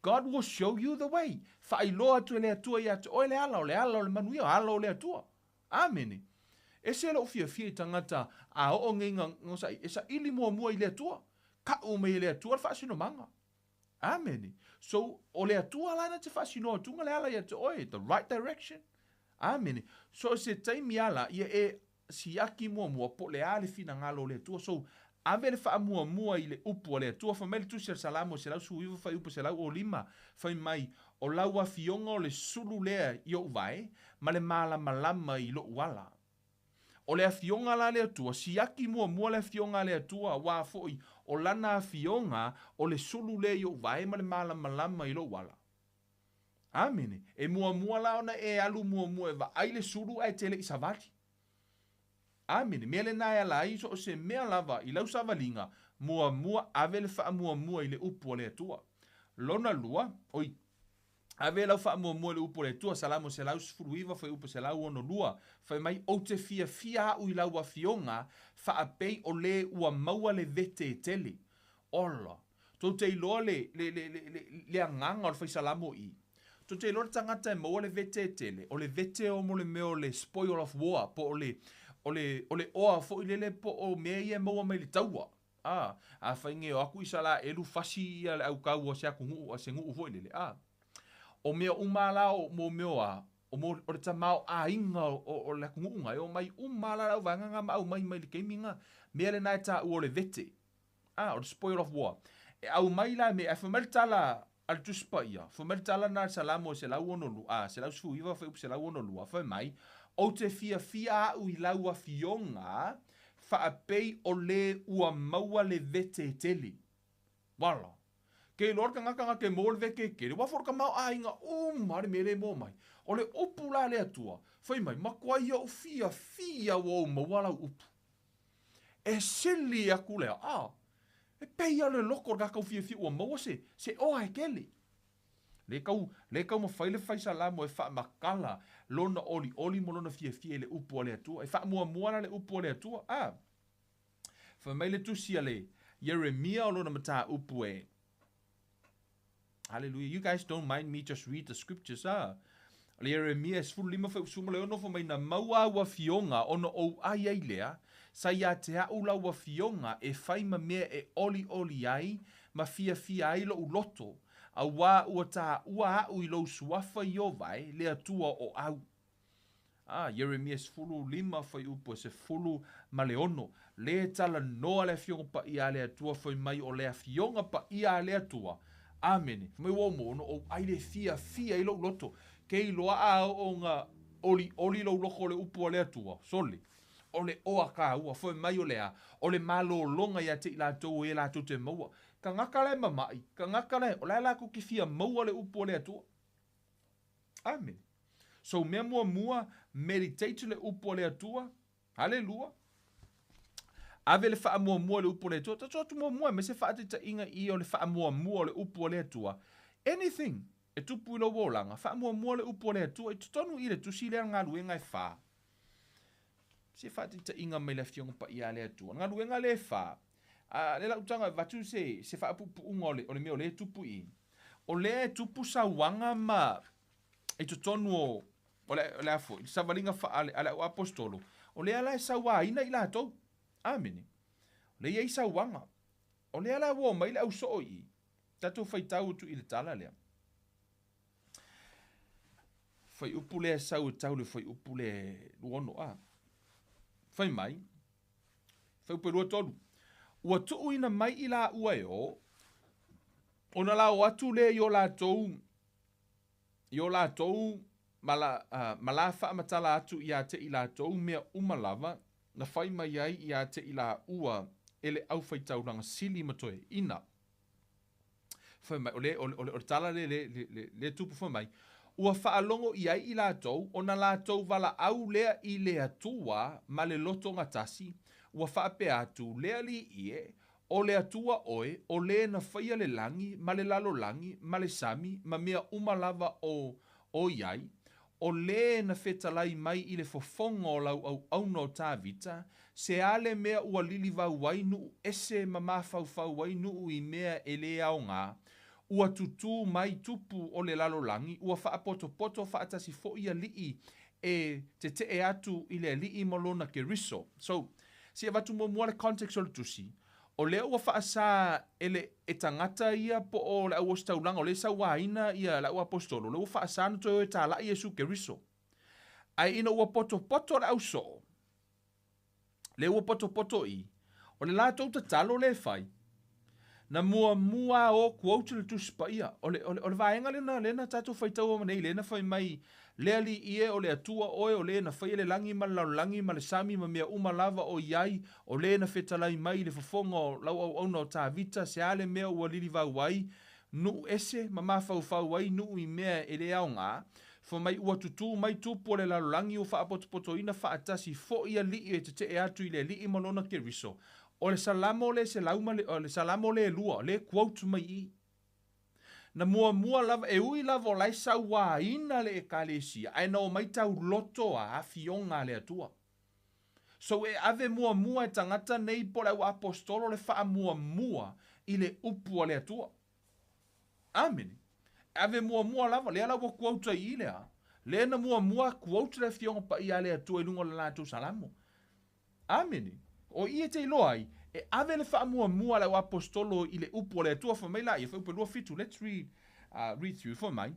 God will show you the way. Faailoa atu e le Atua iā te oe le ala, o le ala o le manuia, o ala o le Atua. Āmene. Ese loʻu fiafia i tagata a oo nei nga, e saʻili muamua i le Atua. Kaʻu mai e le Atua le faasinomaga. Āmene. So, o le Atua la na te faasinoa atuga le ala ia te oe, the right direction. Āmene. So, se taimi ala, ia e siaki muamua po o le a le finagalo o le Atua. So, ave le faamuamua i le upu a le Atua. Fai mai le Tusi a le Salamo e 119 fuaiupu 105, fai mai, O lau afioga o le sulu lea i ou vae, ma le malamalama i loʻu ala. O le Afioga la a le Atua, siaki muamua le Afioga a le Atua, auā foi o Lana Afioga o le sulu lea i ou vae ma le malamalama i lou ala. Āmene. E muamua la ona e alu muamua e vaai le sulu ae te le i savali. Āmene. Mea lena e ala ai so o se mea lava i lau savaliga, muamua ave le faamuamua i le Upu a le Atua. Lona lua, oi, Ave lau faamuamua i le upu a le Atua, Salamo 119, fuaiupu 162, fai mai, Ou te fiafia au i lau afioga, faapei o le ua maua le vete e tele. Ola! Tou te iloa le, le, le, le, le, le agaga o le fai Salamo i. Tou te iloa le tagata e maua le vete e tele, o le vete o mo le mea o le spoil of war, po o le, o le, o le oa foi lele po o mea ia e maua mai le taua. A, afai nei o aku Isalaelu fasi ia le aukau o se atunuu a se nuu foi lele, a. O mea uma la o mo mea a, o mo, o le tamaoaiga o, o, o le atunuu na, e omai uma la le auvaega na ma aumai mai le taimi na, mea lena e taua o le vete, a, o le spoil of war. E aumai la me, ae fai mai le tala a le Tusi Paia, fai mai le tala lena a le Salamo e 162, a, 119 fuaiupu 162, fai mai, Ou te fiafia au i lau afioga, faapei o le ua maua le vete e tele. Wala. Ke iloa le tagata na ke maua le vete e tele, ua foi le tamaoaiga uma le mea le moa mai. O le upu la a le Atua, fai mai, matua ia ou fiafia ua ou maua lau upu. E sili aku lea, a, e pei a le loko o le kākau fiafia ua maua se, se oa e kele. Le kau, le taumafai le fai Salamo e faamakala lona olioli ma lona fiafia i le upu a le Atua. E faamuamua la le upu a le Atua. A, fai mai le tusi a le Ieremia o lona mataupu e, Hallelujah. You guys don't mind me just read the scriptures, ah. O le Ieremia e 15 fuaiupu 16 fai mai na maua au afioga ona ou ai ai lea, sa ia te a'u lau afioga e fai ma mea e olioli ai ma fiafia ai loʻu loto, auā ua taua aʻu i lou suafa Ieova e, le Atua o au. A, Ieremia 15, fuaiupu e 16, Le talanoa le Afioga Paia a le Atua, fai mai o le Afioga Paia a le Atua. Amene. Fai mai ua ou ono ou ai le fiafia i lou loto. Ke iloa a oo nga olioli lou loko o le upu a le Atua. Sole. O le oa kāua. Fai mai o le a? O le malōlōga iā te i latou o e latou te maua. Kangaka la e mamaʻi, kangaka la e, o la e latou ke fia maua le upu a le Atua. Amene. So mea muamua, meditate le upu a le Atua. Halelua. Ave le faamuamua i le upu a le Atua. Tatou atu muamua me se faataitaiga i o le faamuamua o le upu a le Atua. Anything e tupu i lou olaga, faamuamua le upu a le Atua i totonu i le tusi lea galuega e whā. Se faataitaiga mai le Afioga Paia a le Atua. Galuega lea e whā. A le lau taga e vatu se, se faapuupuuga o le, o le mea o lea e tupu i. O lea e tupu sauaga ma i totonu o, o le, o le a foi, le savaliga fa, a le, a le au aposetolo, o lea la e sauaina i latou. Amene. O lea e i ai sauaga. O lea la ua omai le au soo i i. Tatou faitau atu i le tala lea. Fuaiupu lea e sau e tau le fuaiupu le 26 a. Fai mai, fuaiupu e 23. Ua tuuina mai i laua e o, ona la o atu lea i o latou i o latou ma la, ma la faamatala atu iā te i latou mea uma lava na fai mai ai iā te i laua e le aufaitaulaga sili ma toeaiina. Fai mai, o le, o le, o le, o le tala le, le, le, le, le tupu fai mai, ua faalogo i ai i latou, ona latou valaau lea i le Atua ma le lotogatasi, ua faapea atu, Le Alii e, O le Atua oe, o Lē na faia le lagi ma le lalolagi ma le sami ma mea uma lava o o i ai, o Lē na fetalai mai i le fofoga o lau auauna o Tavita, se a le mea ua lilivau ai nuu ese ma mafaufau ai nuu i mea e lē aoga, ua tutū mai tupu o le lalolagi, ua faapotopoto faatasi foi alii e tetee atu i le Alii ma lona Keriso. So, se i avatu muamua le context o le tusi, o lea ua faasa e le e tagata ia po o le au ositaulaga o lea e sauaina ia le auaposetolo, o lea ua faasa ona toe o e talai Iesu Keriso. Ae ina ua potopoto le ausoo, lea ua potopoto i, o le latou tatalo lea e fai, na muamua o quote le Tusi Paia. O le, o le, o le vaega lena, lea na tatou faitaua nei, lea na fai mai, Le Alii e, o le Atua oe, o Lē na faia le lagi ma le lalolagi ma le sami ma mea uma lava o i ai, o Lē na fetalai mai i le fofoga o lau auauna o Tavita, se a le mea ua lilivau ai nuu ese ma mafaufau ai nuu i mea e le aoga, fai mai ua tutū mai tupu o le lalolagi ua faapotopotoina faatasi foi alii e tetee atu i le Alii ma lona Keriso. O le Salamo le selau ma le, o le Salamo le lua, le quote mai i. Na muamua lava, e ui lava o la e sauaina le Ekalesia, ae na omai tauloto a afioga a le Atua. So e ave muamua e tagata nei po o le auaposetolo le faamuamua i le upu a le Atua. Amene. E ave muamua lava, lea la ua quote ai i lea. Lea na muamua quote le Afioga Paia a le Atua i luga o le latou Salamo. Amene. O i e te iloa ai, e ave le faamuamua a le auaposetolo i le upu a le Atua, fai mai laia, Fuaiupu 27, let's read, read through, fai mai,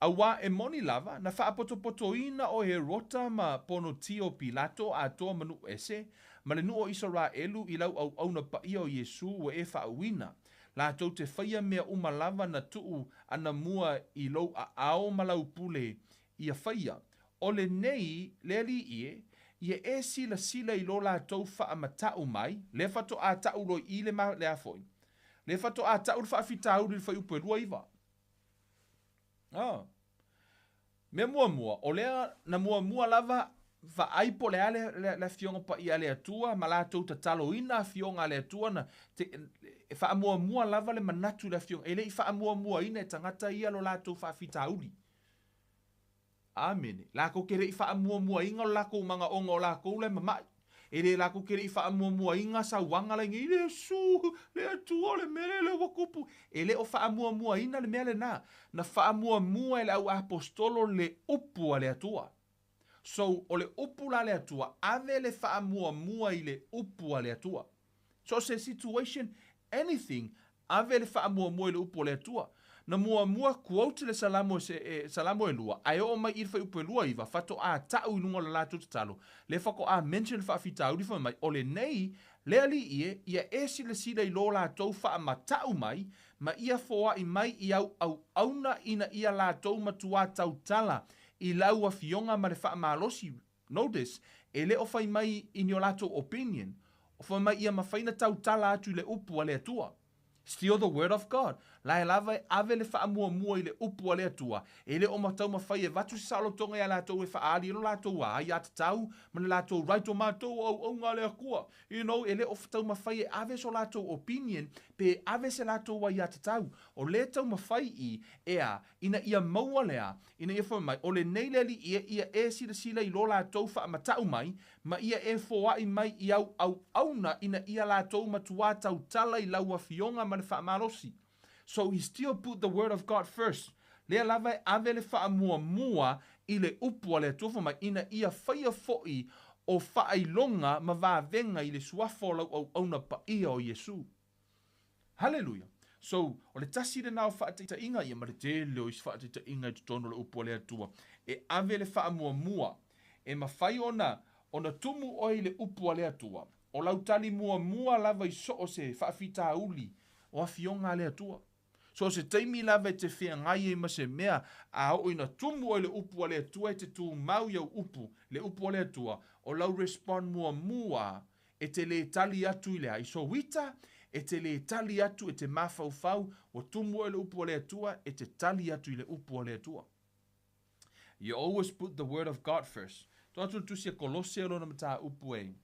Auā e moni lava, na faapotopotoina o Herota ma Ponotio Pilato atoa ma nuu ese, ma le nuu o Isaraelu i lau auauna paia o Iesu ua e faauuina, latou te faia mea uma lava na tuu anamua i lou aao ma lau pule ia faia. O lenei, le Alii e, ia e silasila i lo latou faamata'u mai, lea faatoa ta'u loa i i le ma, le a foi? Lea faatoa ta'u le faafitauli i le fuaiupu e 29. Ah. Mea muamua, o lea na muamua lava vaai po o le a le, le, le Afioga Paia a le Atua ma latou tataloina Afioga a le Atua na te, e faamuamua lava le manatu i le Afioga. E le i faamuamuaina e tagata ia lo latou faafitauli. Amene. Lakou te le i faamuamuaina lo lakou manaoga o lakou la e mama'i. E le lakou te le i faamuamuaina sauaga la i nei, Le Iesu, le Atua o le mea lea lea ua tupu. E le o faamuamuaina le mea lena. Na faamuamua e le au aposetolo le upu a le Atua. So, o le upu la a le Atua, ave le faamuamua i le upu a le Atua. So o se situation, anything, ave le faamuamua i le upu a le Atua. Na muamua quote le Salamo e, e, Salamo e lua, ae oo mai i le fuaiupu e 29, faatoa ta'u i luga o le latou tatalo, lea faatoa mention le faafitauli fai mai, o lenei, le Alii e, ia e silasila i lo latou faamata'u mai, ma ia foa'i mai i au auauna ina ia latou matuā tautala i lau Afioga ma le faamalosi, Notice, e le o fai mai i ni o latou opinion, o fai mai ia mafai na tautala atu i le upu a le Atua. Still the word of God. Lae lava e ave le faamuamua i le upu a le Atua, e le o taumafai e avatu se saolotoga ia latou e faaali ai lo latou aiatatau ma le latou right o matou o auauna a le Atua. You know, e le o taumafai e ave so latou opinion pe ave se latou aiatatau. O lea e taumafai i, ea, ina ia maua lea, ina ia fai mai, o lenei le Alii e, ia e silasila i lo latou faamata'u mai, ma ia e foai mai i au auauna ina ia latou matuā tautala i lau Afioga ma le faamalosi. So he still put the word of God first. Lea lava e ave le faamuamua i le upu a le Atua fai mai, ina ia faia foi o faailoga ma vavega i le suafa o lau auauna paia o Iesu. Haleluia! So, o le tasi lena o faataitaiga ia ma le tele o isi faataitaiga i totonu o le upu a le Atua e ave le faamuamua. E mafai ona ona tumu oe i le upu a le Atua. O lau tali muamua lava i so o se faafitauli o afioga a le Atua. So o se taimi lava e te feagai ai ma se mea, a oo ina tumu oe i le upu a le Atua e te tumau i au upu, le upu a le Atua, o lau respond muamua e te lē tali atu i le aiso uita, e te lē tali atu e te mafaufau, ua tumu oe i le upu a le Atua, e te tali atu i le upu a le Atua. You always put the word of God first. To atu le tusi a Kolose o lona mataupu e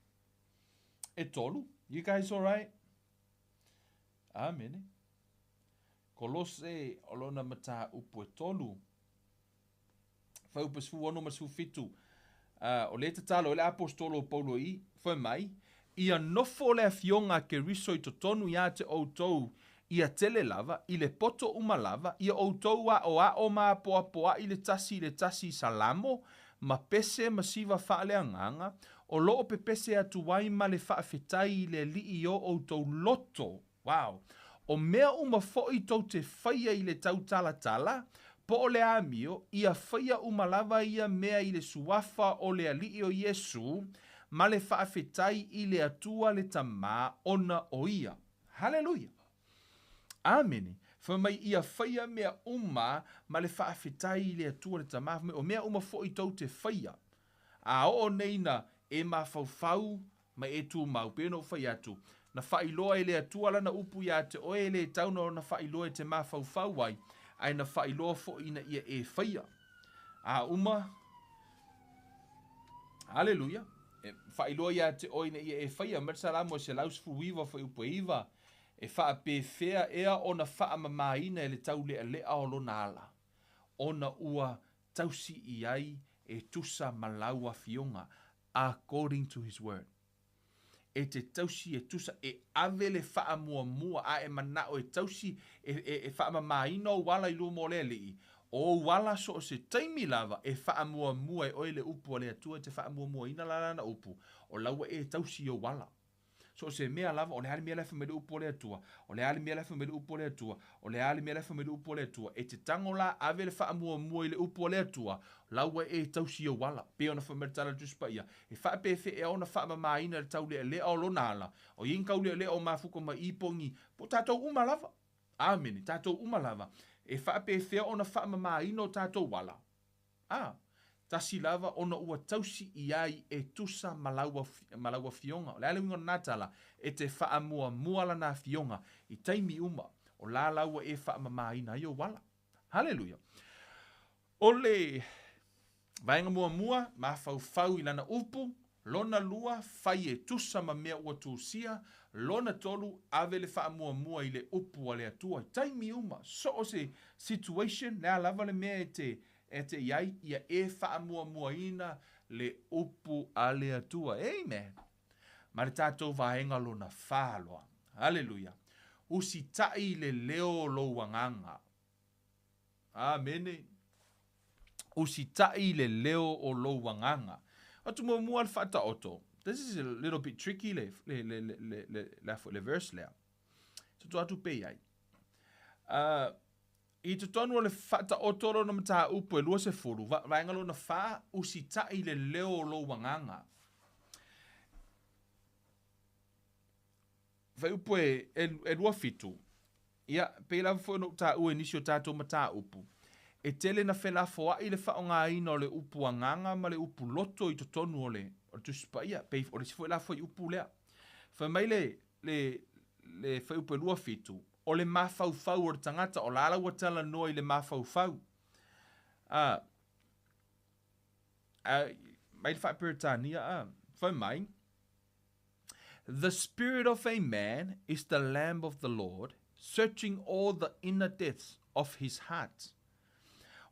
e tolu. You guys alright? Amene. Kolose o lona mataupu e 3. Fuaiupu 16 ma le 17, uh, o lea e tatalo ai le Aposetolo o Paulo i, fai mai, Ia nofo le afioga a Keriso i totonu iā te outou ia tele lava, i le poto uma lava, ia outou aʻoaʻo ma apoapoaʻi le tasi i le tasi i salamo, ma pese ma siva faaleagaga, o loo pepese atu ai ma le faafetai i le Alii i o outou loto. Wow! O mea uma foi tou te faia i le tautalatala, po o le amio, ia faia uma lava ia mea i le suafa o le Alii o Iesu, ma le faafetai i le Atua le Tama ona o ia. Haleluia! Amene! Fai mai ia faia mea uma ma le faafetai i le Atua le Tama, fai mai o mea uma foi tou te faia. A oo nei na e mafaufau ma e tumau, pei ona ou fai atu, na faailoa e le Atua lana upu iā te oe e le tau na faailoa e te mafaufau ai, ae na faailoa foi ina ia e faia. A uma, Aleluia, e faailoa iā te oe ina ia e faia, mai le Salamo e 119 fuaiupu e 9, e faapefea ea ona faamamaina e le taulealea o lona ala, ona ua tausi i ai e tusa ma lau afioga, according to his word. E te tausi e tusa, e ave le faamuamua a e manao e tausi e, e, e faamamaina ou ala i luma o le Alii, o ou ala so o se taimi lava e faamuamua e oe le upu a le Atua e te faamuamuaina la lana upu, o la ua e tausi i ou ala. So o se mea lava, o le a le mea la e fai mai le upu a le Atua, o le a le mea la e fai mai le upu a le Atua, o le a le mea la e fai mai le upu a le Atua, e te tago la ave le faamuamua i le upu a le Atua, la ua e tausi i ou ala. Pei ona fai mai le tala a le Tusi Paia, e faapefea ona faamamaina le taulealea o lona ala, o i ai ni taulealea o mafuta mai i po ni, po o tatou uma lava. Amene, tatou uma lava. E faapefea ona faamamaina o tatou ala? A, tasi lava ona ua tausi i ai e tusa ma lau, ma lau afioga. O le a le uiga o lena tala? E te faamuamua lana afioga i taimi uma o la la ua e faamamaina ai ou ala. Haleluia! O le vaega muamua, mafaufau i lana upu. Lona lua, fai e tusa ma mea ua tusia. Lona tolu, ave le faamuamua i le upu a le Atua i taimi uma, so o se situation, le a lava le mea e te e te i ai, ia e faamuamuaina le upu a le Atua. Amen! Ma le tatou vaega lona fa loa. Haleluia! Usitai i le leo o lou agaga. Amene. Usitai i le leo o lou agaga. Atu muamua le faataoto. This is a little bit tricky le, le, le, le, le, le, le, le verse lea. Tutu atu pe i ai. Uh, I totonu o le faataoto o lona mataupu e 20, vaega lona 4, usitai i le leo o lou agaga. Fuaiupu e, e, e 27, ia, pei lava foi ona ou taua i nisi o tatou mataupu, e tele na felafoai le faaaogaina o le upu agaga ma le upu loto i totonu o le, o le Tusi Paia, pei o le isi foi la fuaiupu lea. Fai mai le, le, le fuaiupu e 27, o le mafaufau o le tagata, o la la ua talanoa i le mafaufau. A, a, mai le faa-Peretania, a, fai mai, The spirit of a man is the lamp of the Lord, searching all the inner depths of his heart.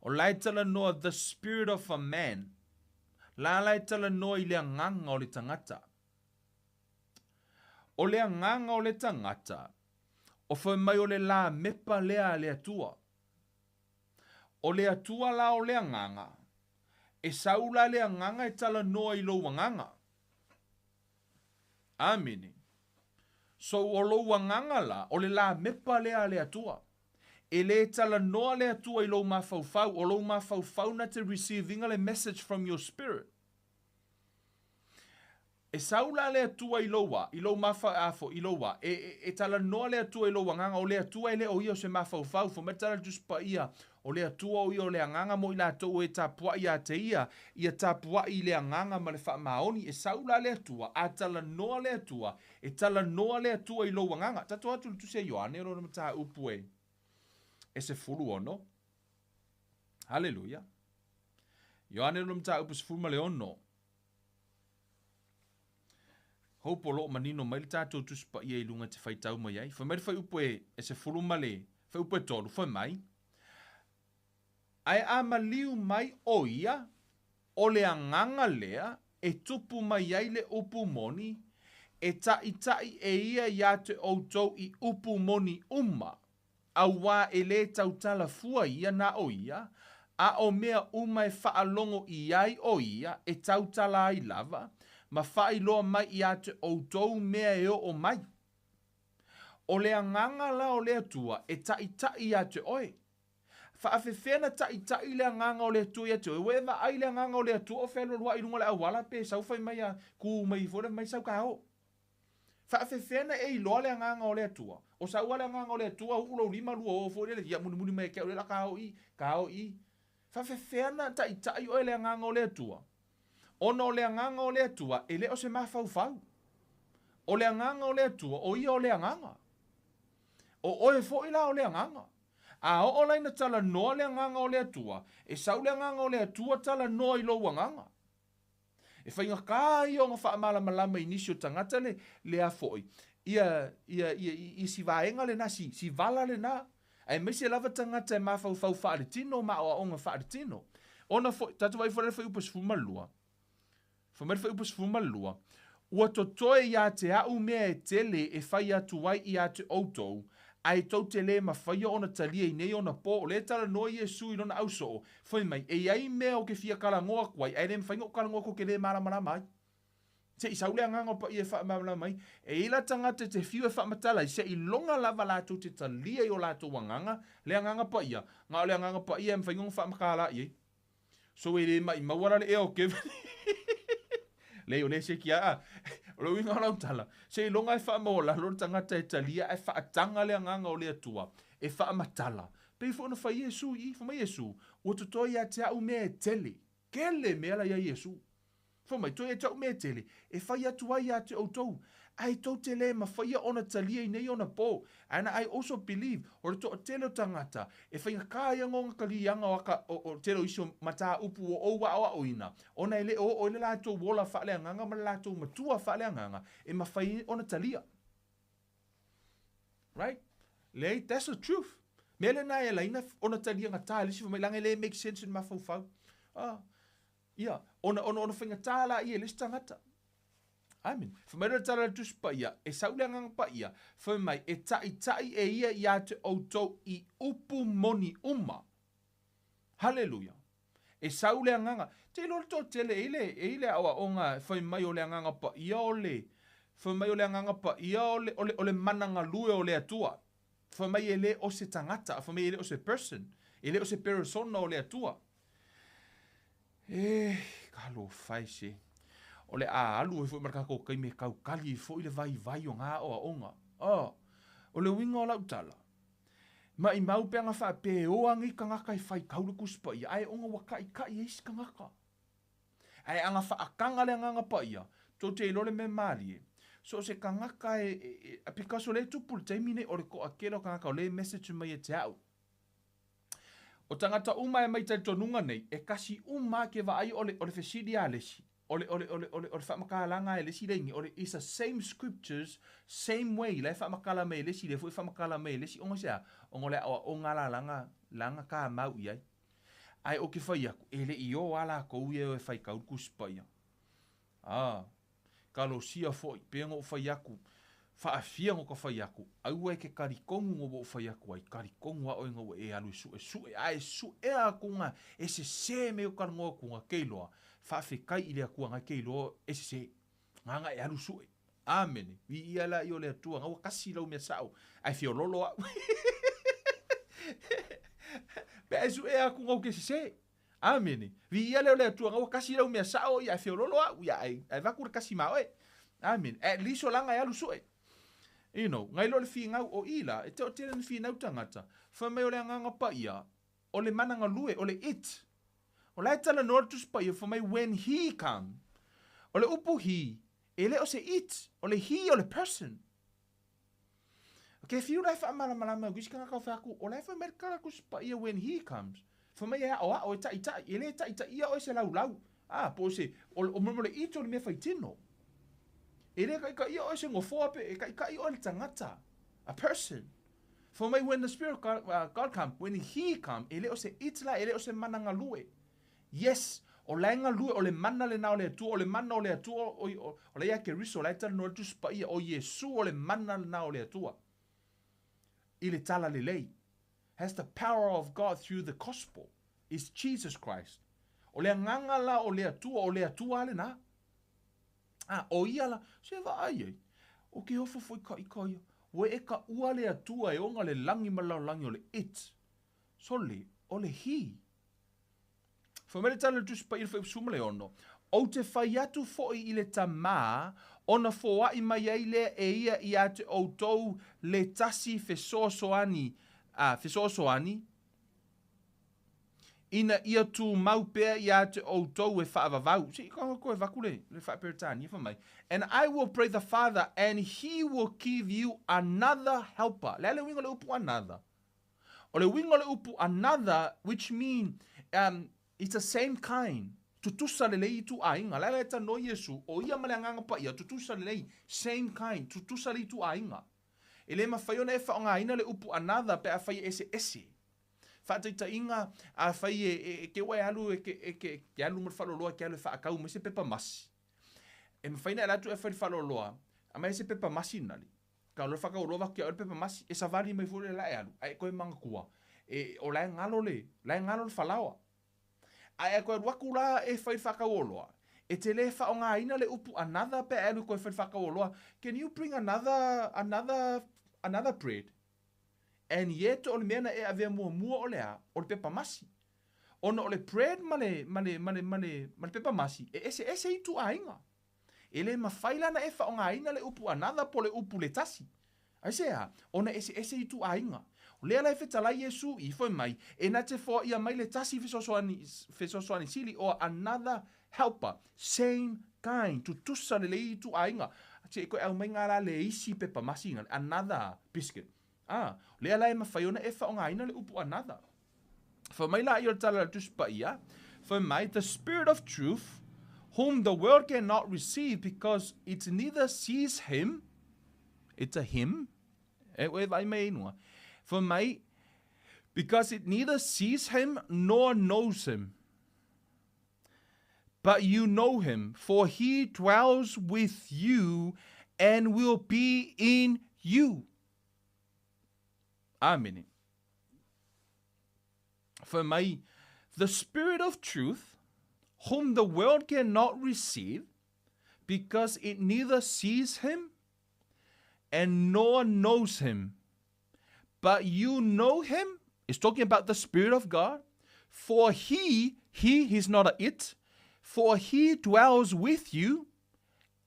O la e talanoa the spirit of a man, la la e talanoa i le agaga o le tagata. O le agaga o le tagata, o fai mai o le lamepa lea a le Atua. O le Atua la o le agaga, e sau la le agaga e talanoa i lou agaga. Amene. So o lou agaga la, o le lamepa lea a le Atua. E le talanoa le Atua i lou mafaufau, o lou mafaufau na te receive ina le message from your spirit. E sau la le Atua i lou a, i lou mafa, a fo, i lou a, e, e, e talanoa le Atua i lou agaga, o le Atua e le o ia o se mafaufau, fai mai le tala a le Tusi Paia, o le Atua o ia o le agaga mo i latou e tapuai ia te ia, ia tapuai i le agaga ma le faamaoni, e sau la le Atua, a talanoa le Atua, e talanoa le Atua i lou agaga. Tatou atu i le Tusi a Ioane, o lona mataupu e, e 16. Haleluia. Ioane lona mataupu 16. Hope o lo o manino mai le tatou Tusi Paia i luga e te faitau mai ai. Fai mai le fuaiupu e, e sefulu ma le fuaiupu e tolu, fai mai, Ae a maliu mai ʻo ia, ʻo le agaga lea e tupu mai ai le upu moni, e taʻitaʻi e ia iā te ʻoutou i upu moni uma, auā e lē tautala fua ia na o ia, a ʻo mea uma e faalogo i ai ʻo ia e tautala ai lava, ma faailoa mai iā te ʻoutou mea e oo mai. ʻO le agaga la o le Atua e taʻitaʻi iā te ʻoe. Faafefea na taʻitaʻi le agaga o le Atua iā te ʻoe? Ua e vaai le agaga o le Atua o fealualuaʻi i luga o le auala pe sau fai mai a kū mai foi le mai sau ka o. Faafefea na e iloa le agaga o le Atua? O sau a le agaga o le Atua uu lou lima lua o foi lele ia mulimuli mai ke au le ka o i, ka o i. Faafefea na taʻitaʻi ʻoe le agaga o le Atua? Ona o le agaga o le Atua e le o se mafaufau. O le agaga o le Atua, o ia o le agaga. O ʻoe foi la o le agaga. A oo la ina talanoa le agaga o le Atua, e sau le agaga o le Atua talanoa i lou agaga. E faigata ia ona faamalamalama i nisi o tagata le, lea foi, ia, ia, ia, ia si vaega lena, si, si vala lena. Aemaise lava tagata e mafaufau faaletino ma aoaoga faaletino. Ona foi, tatou vaai foi la le fuaiupu 12. Fai mai le fuaiupu 12, Ua totoe iā te a'u mea e tele e fai atu ai iā te ʻoutou, ae tou te lē mafaia ona talia i nei ona pō. O lea e talanoa Iesu i lona ausoo, fai mai, E i ai mea ou ke fia talanoa aku ai, ae le mafai ona ou talanoa atu ou te lē malamalama ai. Se i sau le agaga o paia e faamalamalama mai, e i ai la tagata e te fiu e faamatala ai, seiloga lava latou te talia i o latou agaga le agaga paia, na o le agaga paia e mafai ona faamatala i ai. So e le maʻimau la le ea o Kevin. Leai, o lea seki a. O le uiga o lau tala, seiloga e faamaualalo le tagata e talia ae faataga le agaga o le Atua e faamatala. Pei foi ona fai Iesu i i, fai mai Iesu, ua totoe ia te a'u mea e tele. Tele mea la ia Iesu. Fai mai, toe ia te a'u mea e tele, e fai atu ai ia te ʻoutou, ae tou te lē mafaia ona talia i nei ona pō. And I also believe, o le toatele o tagata, e faigata ai ona ona taliaga o aka, o, o tele o isi o mataupu ua ou aʻoaʻoina, ona e le o oo ai le latou ola faaleagaga ma le latou matua faaleagaga e mafai ai ona talia. Right? Leai, that's the truth. Mea lena e ala ai ona talia gata e le isi fai mai, leaga e le make sense i le mafaufau. Ah. Ia, ona, ona, ona faigata laia i le isi tagata. Amen. Fai mai le tala a le Tusi Paia, e sau le Agaga Paia, fai mai, e taʻitaʻi e ia iā te ʻoutou i upu moni uma. Haleluia. E sau le Agaga. Te iloa le toatele, e i le, e i le aoaoga e fai mai o le Agaga Paia o le, fai mai o le Agaga Paia o le, o le, o le mana galue o le Atua. Fai mai e le o se tagata, fai mai e le o se person, e le o se peresona o le Atua. E, talofa e se. O le a alu ai foi ma le tatou taimi e taukali ai foi le vaivai o na aoaoga. Oh, o le uiga o lau tala, maʻimau pe ana faapea e o a nei tagata e faitau le Tusi Paia, ae ona ua taʻitaʻi e isi tagata. Ae ana faataga le Agaga Paia, tou te iloa le mea malie. So o se tagata e, e, e because o lea e tupu i le taimi nei, o le toatele o tagata o lea e message mai ia te a'u. O tagata uma e mai talitonuga nei, e kasi uma a ke vaai o le, o le fesili a le isi, o le, o le, o le, o le, o le faamatalaga e le isi laini, o le, it's the same scriptures, same way, la e faamatala mai e le isi, lea foi e faamatala mai e le isi, ona se a? Ona o le aoaoga la lana, lana kamau i ai. Ae ou ke fai aku, e le i o a lakou ia e o e faitau le Tusi Paia. A, kalosia foi, pei ona ou fai aku, faafia ona ka fai aku, aua e ke talitonu ona ua ou fai aku ai, talitonu a oe ona ua e alu e suesue, a e suea aku na e sesē mea o talanoa atu na ke iloa, faafetai i le Atua na ke iloa e sesē. Nāna e alu sue. Amene. Viia laia o le Atua, na ua kasi lau mea sao, ae feololo a'u. Pe a e suea aku na ou ke sesē. Amene. Viia lea o le Atua, na ua kasi lau mea sao, ia ae feololo a'u, ia ae, ae vaku le kasi ma oe. Amene. At least o laga e alu sue. You know, ngai loa le finau o i la, e toatele na finau tagata, fai mai o le Agaga Paia, o le mana galue, o le it. O la e talanoa le Tusi Paia, fai mai when he come. O le upu he, e le o se it, o le he o le person. Ke fiu la e faamalamalama aku isi tagata o fai atu, o la e fai mai le tala Tusi Paia when he comes. Fai mai e aʻoaʻo, e taʻitaʻi, e le taʻitaʻia ʻoe se laulau. A, po o se, o, o, o le it o le mea faitino. E le taitaia oe e se nofoa pe e taitai oe e le tagata. A person. Fai mai when the Spirit of God, God come, when He come, e le o se it la, e le o se mana galue. Yes, o la e galue, o le mana lena o le Atua, o le mana o le Atua, o, o, o la ia Keriso, o la e talanoa le Tusi Paia, o Iesu o le mana lena o le Atua. I le Talalelei. Has the power of God through the gospel. Is Jesus Christ. O le agaga la o le Atua, o le Atua lena. A, ʻo ia la, se vaai ai, ʻo ke ofo foi ka ika ia, ua e kaʻua le Atua e ona le lagi ma le lalolagi o le it. Sole, o le he. Fai mai le tala o le Tusi Paia i le Fuaiupu 16, Ou te fai atu foi i le Tamā, ona foaʻi mai ai lea e ia iā te ʻoutou le tasi fesoasoani, a, fesoasoani, Ina ia tumau pea iā te ʻoutou e faavavau. Se i koe avatu le, le faa-Peretania, fai mai, And I will pray the Father, and he will give you another helper. Le a le uiga o le upu another? O le uiga o le upu another, which mean, um, it's the same kind. Tutusa lelei ituaiga. Le a le talanoa Iesu, ʻo ia ma le Agaga Paia, tutusa lelei, same kind, tutusa le ituaiga. E le mafai ona e faaaogaina le upu another pe afai e eseese. Faataitaiga, afai e, e, e te ua e alu e ke, e ke, ke alu ma le faaloloa e te alu e faakau mai se pepa masi, e mafai ona e alu atu e fai le faaloloa, aumai se pepa masi nali, ka loa faakau loa avatu ia oe le pepa masi, e savali mai foi le la e alu, ae e toe manatua, e, o la e galo le, la e galo le falaoa. Ae a toe alu atu la e fai le faakau oloa, e te le faaaogaina le upu another pe a e alu e toe fai le faakau oloa, can you bring another, another, another bread? And yet o le mea na e avea muamua o le a? O le pepa masi. Ona o le bread ma le, ma le, ma le, ma le, ma le pepa masi, e eseese ituaiga. E le mafai la ona e faaaogaina le upu another po o le upu le tasi. Aisea? Ona e eseese ituaiga. O lea la e fetalai Iesu i fai mai, e na te foaia mai le tasi fesoasoani, fesoasoani sili or another helper, same kind, tutusa lelei ituaiga. Se i koe aumai nga la le isi pepa masi nga, another biscuit. A, lea la e mafai ona e faaaogaina le upu another. Fai mai la ia o le tala a le Tusi Paia, fai mai, the Spirit of truth, whom the world cannot receive because it neither sees him, it's a him, e, e vaai mai e inua, fai mai, because it neither sees him nor knows him. But you know him, for he dwells with you and will be in you. Amene. Fai mai, the Spirit of truth, whom the world cannot receive, because it neither sees him and nor knows him. But you know him, it's talking about the Spirit of God, for he, he, he's not a it, for he dwells with you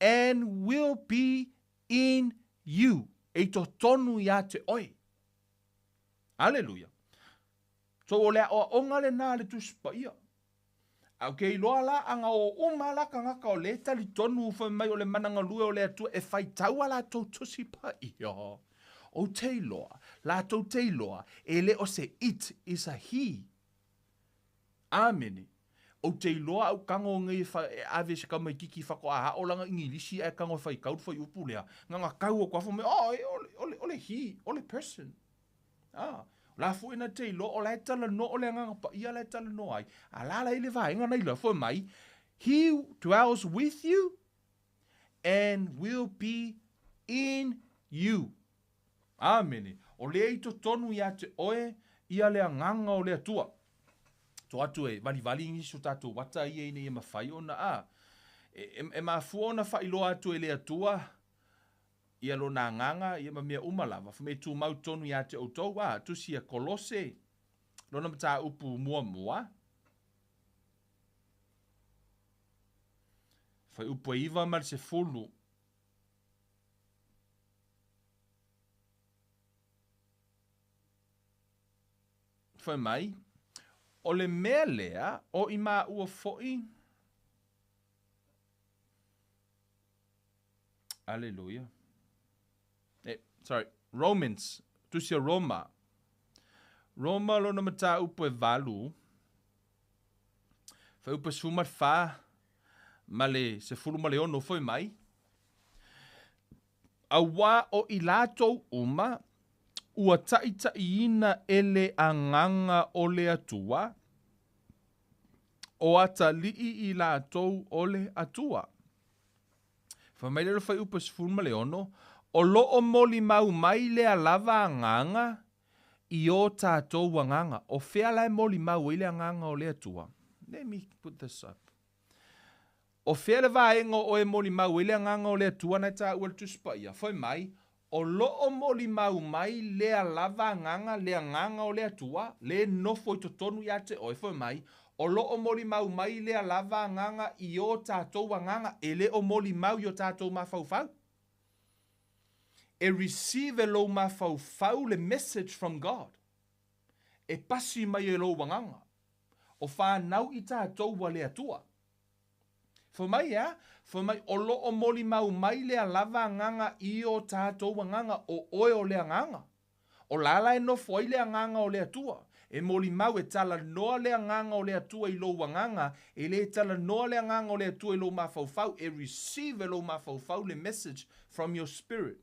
and will be in you. E totonu iā te oe. Aleluia. So o le aʻoaʻoga lenā a le Tusi Paia. A ou ke iloa la a ga o uma la kangaka o le talitonu fai mai o le mana galue o le Atua e faitau a latou Tusi Paia. Ou te iloa, latou te iloa, e le o se it is a he. Amene. Ou te iloa au kago nei e fa, e ave se kamaititi faatoa aʻo lana Igilisi ae kago e faitau le fuaiupu lea, na ona tau atu lava fai mai, oh, e, o le, o le, o le he, o le person. A, o la foi na te iloa, o la e talanoa, o le Agaga Paia la e talanoa ai, a la la i le vaega na iloa, fai mai, He dwells with you and will be in you. Amene. O lea i totonu iā te oe ia le Agaga o le Atua. To atu e valivali nisi o tatou ata ia ina ia mafai ona, a, e, e, e mafua ona faailoa atu e le Atua ia lona agaga, ia ma mea uma lava, fai mai e tumau tonu iā te ʻoutou, a, tusi ia Kolose, lona mataupu muamua, fuaiupu e 9 ma le 10. Fai mai, o le mea lea, o i māua foi, Aleluia. Eh, sorry, Romans, tusi o Roma. Roma lona mataupu e valu. Fuaiupu e 14 ma le 16 foi mai. Auā o i latou uma ua taʻitaʻiina e le Agaga o le Atua, o atalii i latou o le Atua. Fai mai lea o le fuaiupu 16, O lo o molimau mai lea lava agaga i o tatou agaga. O fea la e molimau ai le agaga o le Atua? Let me put this up. O fea le vaega o oe e molimau ai le Agaga o le Atua na e taua i le Tusi Paia? Fai mai, O lo o molimau mai lea lava Agaga, le Agaga o le Atua, le nofo i totonu ia te oe. Fai mai, O lo o molimau mai lea lava Agaga i o tatou agaga, e le o molimau i o tatou mafaufau. E receive e lou mafaufau le message from God. E pasi mai e lou agaga. O fanau i tatou ua le Atua. Fai mai e a? Fai mai, o lo o molimau mai lea lava agaga i o tatou agaga, o oe o le agaga. O la la e nofo ai le agaga o le Atua. E molimau, e talanoa le agaga o le Atua i lou agaga, e le talanoa le agaga o le Atua i lou mafaufau, e receive e lou mafaufau le message from your spirit.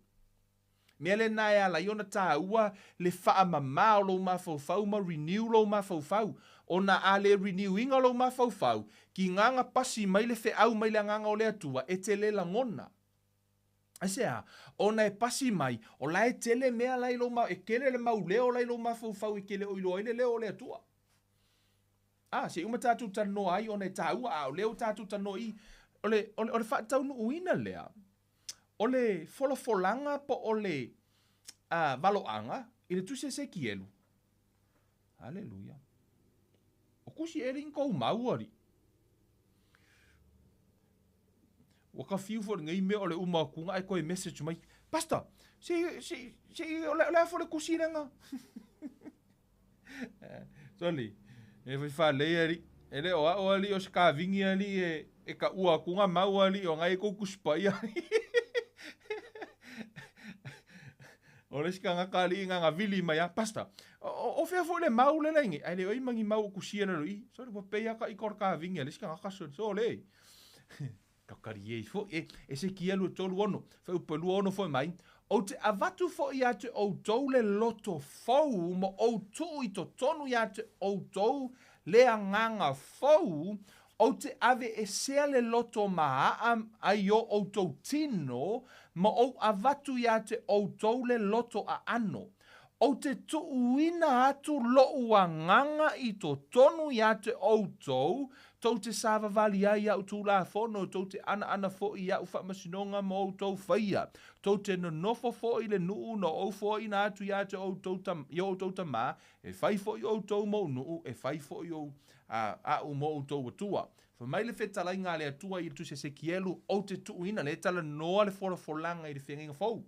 Mea lena e ala ai ona taua le faamama o lou mafaufau ma renew lou mafaufau. Ona a le renew ina lou mafaufau, kigaga pasi mai le feau mai le Agaga o le Atua, e te le lagona. Aisea? Ona e pasi mai, o la e tele mea la i lou ma, e tele le mau leo la i lou mafaufau e te le o iloa ai le leo o le Atua. A, se i uma tatou talanoa ai ona e taua, a o lea ua tatou talanoa i, o le, o le, o le faataunuuina lea, o le folafolaga po o le uh, valoaga i le tusi a Esekielu. Aleluia. O kusi e ling kou mau ali. Ua ka fiu fo nei mea o le uma aku nga e koe message mai. Pastor, si, si, si, o le, o le a fo le kusi lenga. Soli, e fai faalei alii, e le o a'o alii o se kavingi alii e, e kaʻua aku nga mau alii o ngai e kou Tusi Paia alii. O le isi kagaka alii nga vili mai a, Pastor, o, o fea foi le mau le laingi, ae le o i ma ni mau o kusia lalo i. Soli, ua pei a ka i ka o le kavingi a le isi kagaka soli, sole. Takarie ifo e Esekielu e 36, fuaiupu e 26 foi mai, Ou te avatu foi ia te outou le loto fou ma ou tuu i totonu ia te outou le agaga fou, ou te aveesea le loto maaa ai o outou tino ma ou avatu ia te outou le loto aano. Ou te tuuina atu loʻu agaga i totonu ia te outou, tou te savavali ai i aʻu tulafono, tou te anaana foʻi i aʻu faamasinoga ma outou faia, tou te nonofo foʻi i le nuu na ou foaina atu ia te outou i o outou tamā, e fai foʻi outou moʻu nuu, e fai foʻi ou, a, aʻu mo outou Atua. Fai mai le fetalaiga a le Atua i le Tusi a Esekielu, Ou te tuuina, lea e talanoa le folafolaga i le feagaiga fou.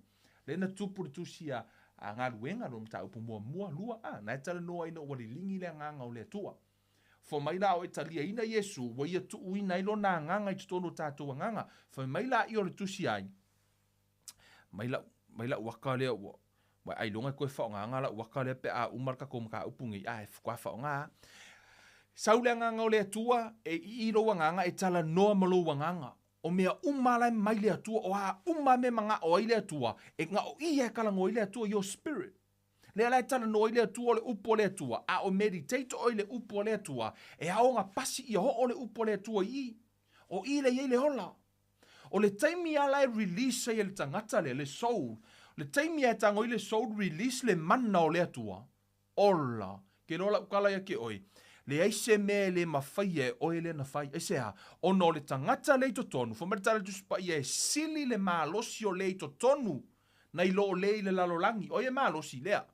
Lea na tupu le tusi a, a Galuega, lona mataupu muamua, lua, a, na e talanoa ina ua liligi le agaga o le Atua. Fai mai la o e taliaina Iesu, ua ia tuuina ai lona agaga i totonu o tatou agaga. Fai mai laia o le tusi ai, mai lau, mai lau aka lea ua, ua ailoga e koe faaaogaga lau aka lea pe a uma le tatou mataupu nei, a e faatoa faaaoga. Sau le agaga o le Atua, e ii lou agaga, e talanoa ma lou agaga. O mea uma la e mai le Atua, o a uma mea e manaʻo ai le Atua, e na o ia e talanoa ai le Atua, your spirit. Lea la e talanoa ai le Atua o le upu a le Atua, a o meditate ʻoe i le upu a le Atua, e ao ona pasi ʻia hoʻo le upu a le Atua i i. O i lea i ai le ola. O le taimi a la e release ai e le tagata lea, le soul, le taimi a e tago ai le soul release le mana o le Atua, Ola, ke loa lau tala ia ke oe, leai se mea e le mafaia e oe lea na fai. Aisea? Ona o le tagata lea i totonu, fai mai le tala i le Tusi Paia, e sili le malosi o le i totonu nai lo o le i le lalolagi. O ai e malosi? Lea.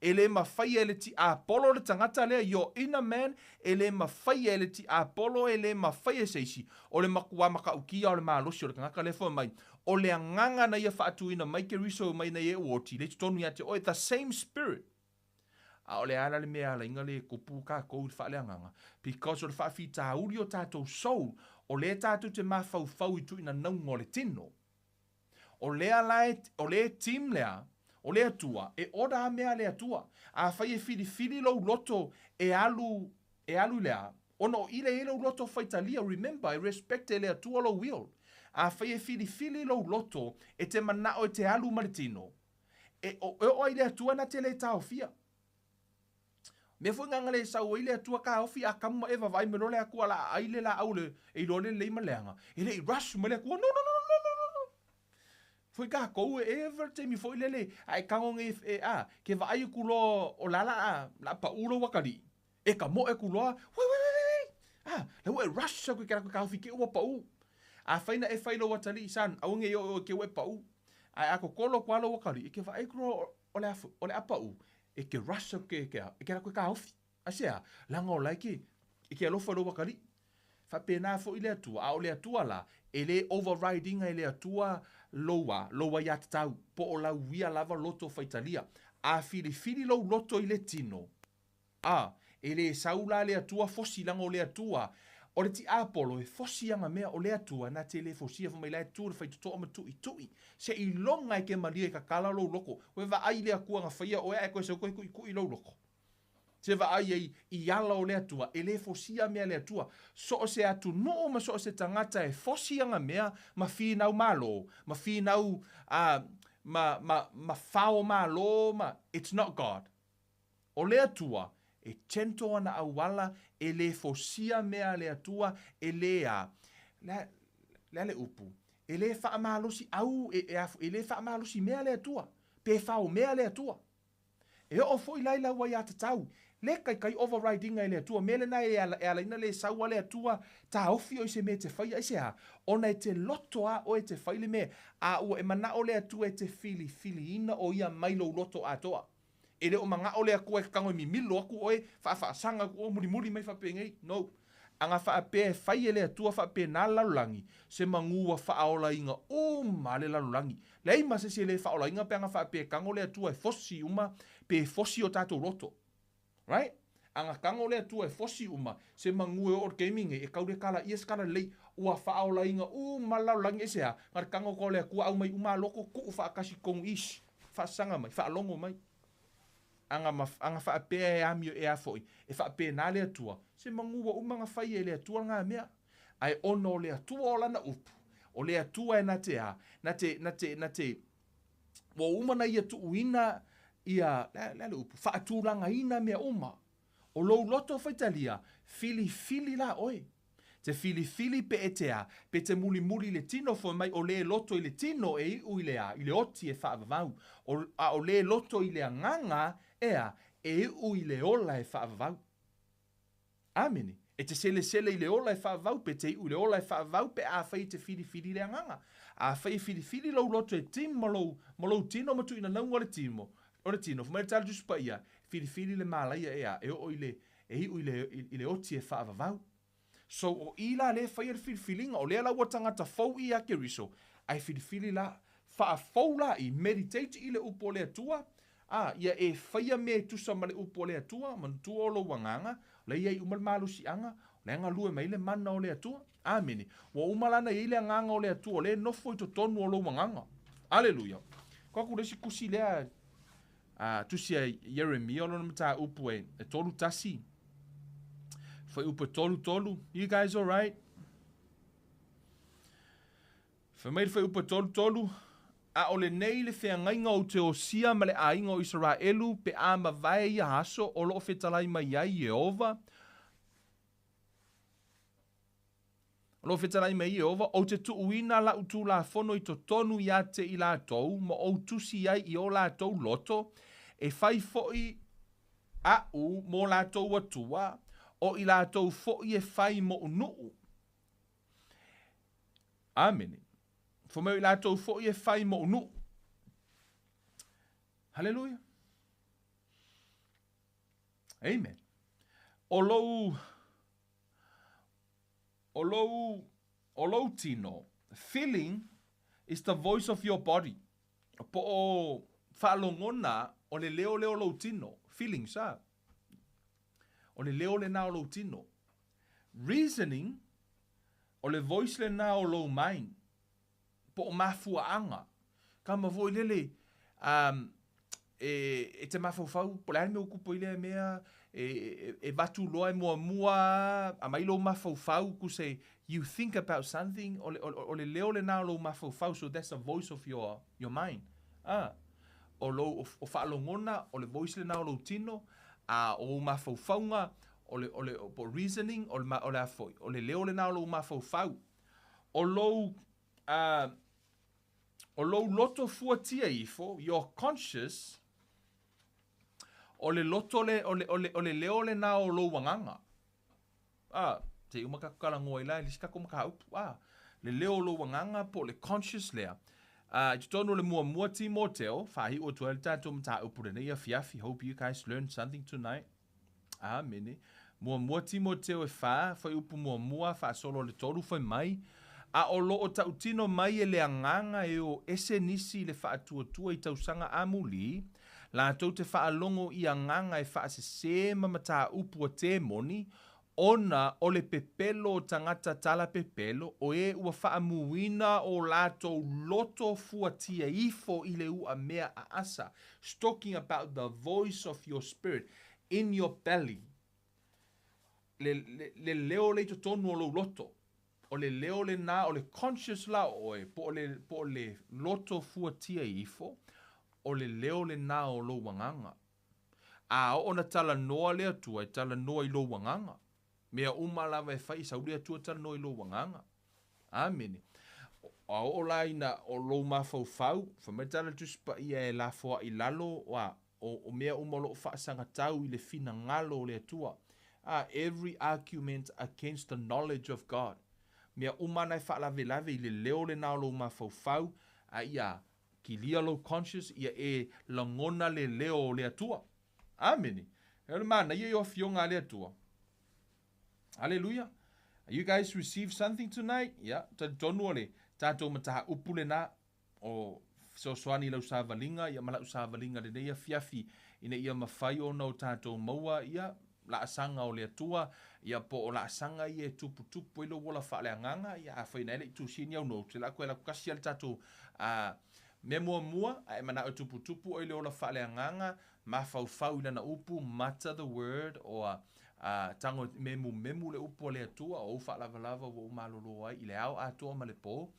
E le mafaia e le tiapolo le tagata lea, your inner man, e le mafaia e le tiapolo, e le mafaia e se isi. O le makuā matautia o le malosi o le tagata lea, fai mai, o le agaga na ia faatuina mai Keriso mai nei e uoti, lea i totonu ia te oe, the same spirit. A o le a la le mea e ala ai na le tupu tatou i le faaleagaga? Because o le faafitauli o tatou soul, o lea tatou te mafaufau i tuuinanauga o le tino. O lea la e, o le team lea, o le Atua, e order a mea a le Atua. Afai e filifili lou loto e alu, e alu i le a? Ona o i lea e i ai lou loto faitalia, remember, e respect e le Atua lou will. Afai e filifili lou loto e te manao e te alu ma le tino, e, e oo ai le Atua na te le taofia. Mea foi nganga le sau ai le Atua taofi Atamu ma Eva, vaai mai loa le Atua la ai le laau le e iloa le lelei ma le leaga. E le i rush mai le Atua. No, no, no, no, no, no, no. Foi tatou e ever taimi foi lele a e tago nei e a ke vaai aku loa o la la la pau lou atalii e ka moe aku loa wai wai wai wai a la ua e rush aku i ke lakou taofi ke ua pau. Afai na e fai lou atalii son, aua nei oo oe ke ua e pau. Ae a kokolo aku a lou atalii e ke vaai aku loa o le a o le a pau e ke rush aku ke ke e ke lakou e taofi. Aisea? Leaga o la e ke, e ke alofa i lou atalii. Faapena foi le Atua, a o le Atua la, e le override ina e le Atua lou a, lou aiatatau, po o lau ia lava loto faitalia. A filifili lou loto i le tino, a, e le sau la le Atua fosi, leaga o le Atua, o le tiapolo e fosi ana mea, o le Atua na te le fosia, fai mai la e tu le faitotoa ma tuitui, seiloga e ke malie e tatala lou loto. Ua e vaai i le Atua na faia oe ae toe sau toe tuitui lou loto. Se vaai ai i ala o le Atua, e le fosia mea a le Atua. So o se atunuu ma so o se tagata e fosi ana mea ma finau malo, ma finau a, ma, ma, ma fao malo ma, it's not God. O le Atua, e gentle ana auala, e le fosia mea a le Atua, e le a, le, le a le upu, e le faamalosi au, e, e, a, e le faamalosi mea a le Atua, pe fao mea a le Atua. E oo foi la i lau aiatatau, le kaikai override ina e le Atua. Mea lena e ala, e ala ina le sau a le Atua taofi oe i se mea e te faia. Aisea? Ona e te loto a oe e te fai le mea, a ua e manao le Atua e te filifiliina o ia mai lou loto atoa. E le o manao le Atua e tago e mimilo aku oe, faafaasaga aku oe, mulimuli mai faapenei. No. Ana faapea e fai e le Atua faapena le lalolagi, se manu ua faaolaina uma le lalolagi. Leai ma se isi e le faaolaina pe ana faapea e tago le Atua e fosi uma, pe fosi o tatou loto. Right? Ana tago le Atua e fosi uma, se manu e oo i le taimi nei, e tau le kalaia se kala lelei, ua faaolaina uma le lalolagi. Aisea? Na le tago atu o le Atua aumai uma loto, tuu faatasi i totonu ish, faasaga mai, faalogo mai. Ana ma, ana faapea e amio e a foi, e faapena le Atua, se manu ua uma ona faia e le Atua lena mea. Ae ona o le Atua o Lana upu, o le Atua e na te a, na te, na te, na te, ua uma ona Ia tuuina ia, le a, le a le upu, faatulagaina mea uma. O lou loto faitalia, filifili la oe. Te filifili pe e te a, pe te mulimuli i le tino foi mai o le loto i le tino e iu i le a, i le oti e faavavau. O, a o le loto i le agaga e a, e iu i le ola e faavavau. Amene. E te selesele i le ola e faavavau pe te iu i le ola e faavavau pe afai e te filifili i le agaga. Afai e filifili lou loto e tim ma lou, ma lou tino ma tuuinanauga o le timo, o le tino, fai mai le tala Tusi Paia, filifili le malaia e a, e oo i le, e iu i le, i le oti e faavavau. So o i la lea e faia le filifiliga, o lea la ua tagata fou ia Keriso, ae filifili la, faafou la i, meditate i le upu o le Atua, a, ia e faia mea e tusa ma le upu o le Atua, manatua o lou agaga, o la e i ai uma le malosiaga, o la e galue mai ai le mana o le Atua. Amene. Ua uma la ona i ai le agaga o le Atua, o lea e nofo i totonu o lou agaga. Aleluia. Ko aku le isi tusi lea, a, tusi a Ieremia o lona mataupu e, e 31. Fuaiupu e 33. You guys alright? Fai mai le fuaiupu e 33, A o lenei le feagaiga ou te osia ma le aiga o Isaraelu pe a mavae ia aso o loo fetalai mai ai Ieova, O lo o fetalai mai Ieova, ou te tuuina lau Tulafono i totonu ia te i latou, ma ou tusi ai i o latou loto, e fai foi aʻu mo latou Atua, o i latou foi e fai moʻu nuu. Amene. Fai mai o i latou foi e fai moʻu nuu. Haleluia. Amen. O lou O lou, o lou tino, feeling is the voice of your body. Po o faalogona o le leo lea o lou tino, feelings a. O le leo lena o lou tino. Reasoning, o le voice lena o lou mind. Po o mafuaaga. Kama foi lele, um, E, e te mafaufau, po o le a le mea ua tupu ai lea mea, e, e, e avatu loa e muamua, aumai lou mafaufau, to say, you think about something, o le, o, o le leo lena o lou mafaufau, so that's the voice of your mind. Ah, o lou, o, o faalogona, o le voice lena o lou tino, a o ou mafaufauga, o le, o le, o, reasoning, o le, o le a foi, o le leo lena o lou mafaufau. O lou, o lou loto fuatia ifo, your conscious, o le loto le, o le, o le, o le leo lena o lou agaga. Ah, se i uma tatou talanoa i la, le isi tatou mataupu. Ah, le leo o lou agaga po o le conscious lea. Ah, i totonu o le muamua Timoteo, faaiu atu ai le tatou mataupu lenei afiafi. Hope you guys learned something tonight. Amene. Muamua Timoteo e 4, fuaiupu muamua, faasolo le 3, fai mai, a o loo tautino mai e le agaga e o ese nisi i le faatuatua i tausaga amuli, latou te faalogo i agaga e faasesē ma mataupu a temoni, ona o le pepelo o tagata tala pepelo, o e ua faamuina o latou loto fuatia ifo i le uamea aasa. Talking about the voice of your spirit in your belly. Le, le, le leo le i totonu o lou loto. O le leo lena, o le conscious la oe, po o le, po o le loto fuatia ifo, o le leo lena o lou agaga. A oo na talanoa le Atua, e talanoa i lou agaga. Mea uma lava e fai, sau le Atua talanoa i lou agaga. Amene. A oo la ina o lou mafaufau, fai mai tala Tusi Paia e lafoai lalo, wa, o, o mea uma o loo faasagatau i le finagalo o le Atua. Ah, every argument against the knowledge of God. Mea uma na e faalavelave i le leo lena o lou mafaufau, a ia kilia lou conscious, ia e lagona le leo o le Atua. Amene. E le manaia i o afioga a le Atua. Hallelujah. You guys receive something tonight? Yeah, talitonu o le tatou mataupu lena o fesoasoani lau savaliga ia ma lau savaliga lenei afiafi ina ia mafai ona o tatou maua ia laasaga o le Atua ia po o laasaga ia e tuputupu ai lou ola faaleagaga ia afai na e le'i tusia ni au notes e laku e laku kasi a le tatou a mea muamua a e manao e tuputupu oi le ola faaleagaga mafaufau i lana upu, mutter the word or tago memumemu le upu a le Atua o ou faalavalava ua ou malolo ai i le ao atoa ma le po.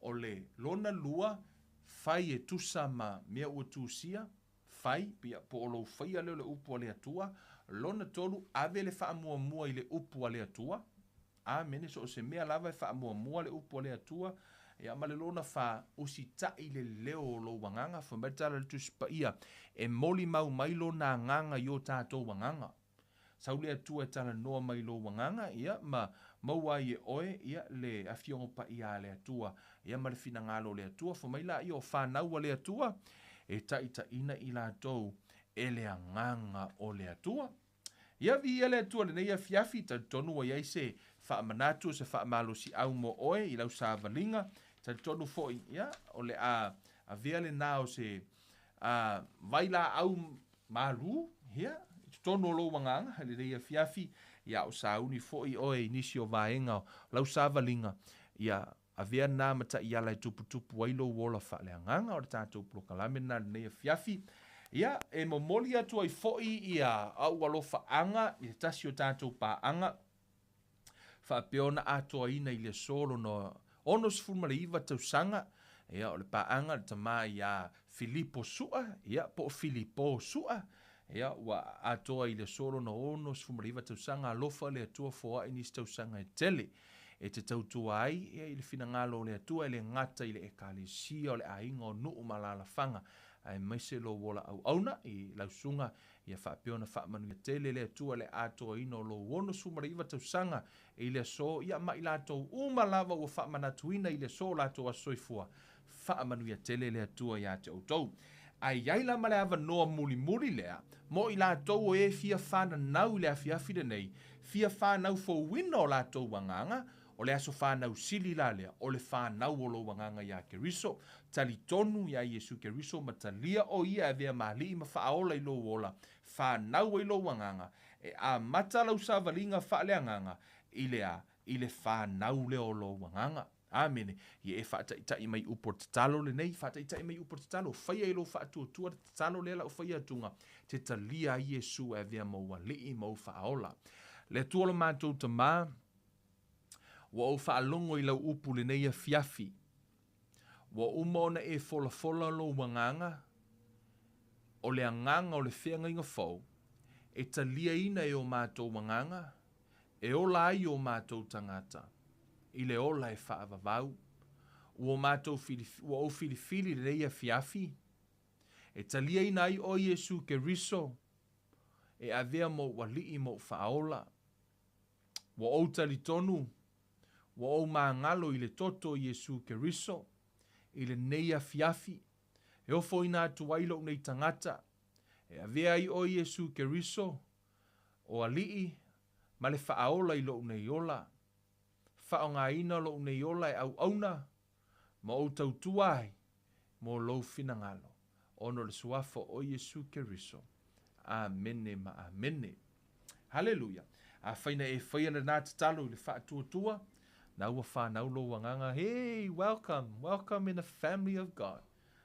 O le lona lua, fai e tusa ma mea ua tusia, fai, pia, po o lou faia lea o le upu a le Atua. Lona tolu, ave le faamuamua i le upu a le Atua. Amene, so o se mea lava e faamuamua le upu a le Atua. Ia ma le lona fa, usita'i le leo o lou agaga, fai mai le tala le Tusi Paia, e molimau mai lona agaga i o tatou agaga. Sau le Atua e talanoa mai lou agaga, ia ma maua ai e oe, ia le afioga paia a le Atua, ia ma le finagalo o le Atua. Fai mai la ia o fanau a le Atua, e taitaiina i latou e le agaga o le Atua. Ia viia le Atua lenei afiafi, talitonu ua i ai se faamanatu, se faamalosiau mo oe i lau savaliga, talitonu foi, ia, o le a avea lena o se a, vailaau malu, ia, i totonu o lou agaga, lenei afiafi, ia o sauni foi oe i nisi o vaega o lau savaliga, ia, avea na mataiala e tuputupu ai lou ola faaleagaga o le tatou polokalame lena lenei afiafi. Ia, e momoli atu ai foi ia au alofaaga i le tasi o tatou paaga, faapea ona atoaina i le aso lona 69 tausaga, ia o le paaga le tama ia Filipo Sua, ia po o Filipo Sua, ia ua atoa i le aso lona 69 tausaga, alofa le Atua foai nisi tausaga e tele e te tautua ai ia i le finagalo o le Atua e le gata i le ekalesia o le aiga o nuu ma alaalafaga, aemaise lou ola auauna i lausuga ia faapea ona faamanuia tele le Atua le atoaina o lou 69 tausaga i le aso, ia ma i latou uma lava ua faamanatuina i le aso o latou aso soifua, faamanuia tele le Atua ia te outou. Ae i ai la ma le avanoa mulimuli lea, mo i latou o e fia fananau i le afiafi lenei, fia fanau fouina o latou agaga, o le aso fanau sili la lea, o le fanau o lou agaga ia Keriso, talitonu ia Iesu Keriso ma talia o ia e avea ma alii ma faaola i lou ola, fanau ai lou agaga, e amata lau savaliga faaleagaga i le a, i le fanau lea o lou agaga. Amene. Ia e faataitai mai upu o le tatalo lenei, faataitai mai upu o le tatalo, faia i lou faatuatua le tatalo lea la u faia atuga, te talia ai Iesu e avea ma ou Alii ma ou Faaola. Le Atua lo matou Tamā, ua ou faalogo i lau upu lenei afiafi, ua uma ona e folafola lou agaga, o le agaga o le feagaiga fou, e taliaina e o matou agaga, e ola ai o matou tagata i le ola e faavavau. Ua matou ua ou filifili i lenei afiafi, e taliaina ai oe Iesu Keriso, e avea ma ou Alii ma ou Faaola. Ua ou talitonu, ua ou magalo i le toto o Iesu Keriso i lenei afiafi, e ofoina atu ai lou nei tagata, e avea ai oe Iesu Keriso, o Alii ma le Faaola i lou nei ola. Faaaogaina lou nei ola e auauna ma ou tautua ai mo lou finagalo, ona o le suafa o Iesu Keriso. Amene ma amene. Haleluia. Afai na e faia lena tatalo i le faatuatua, na ua fanau lou agaga. Hey, welcome, welcome in the family of God.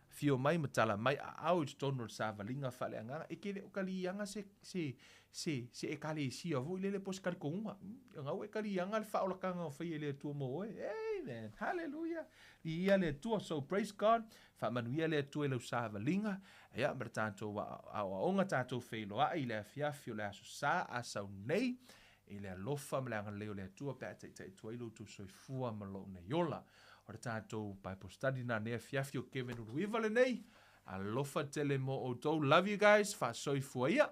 Afio mai ma tala mai aao i totonu o le savaliga faaleagaga. E ke le o kaliaga se, se, se, se ekalesia foi lele po o se talitonuga. Gau e kaliaga le faaolataga o faia e le Atua mo oe. Amen. Hallelujah. Viia le Atua. So praise God. Faamanuia le Atua i lau savaliga. Ia, ma le tatou aoaoga tatou feiloai i le afiafi o le Aso Sa a sau nei i le alofa ma le agalelei o le Atua pe a taitai atu ai lo outou soifua ma lou nei ola. O le tatou Bible study na nei afiafi o Kevin Uluiva lenei. Alofa tele mo outou. Love you guys. Faasoifua ia.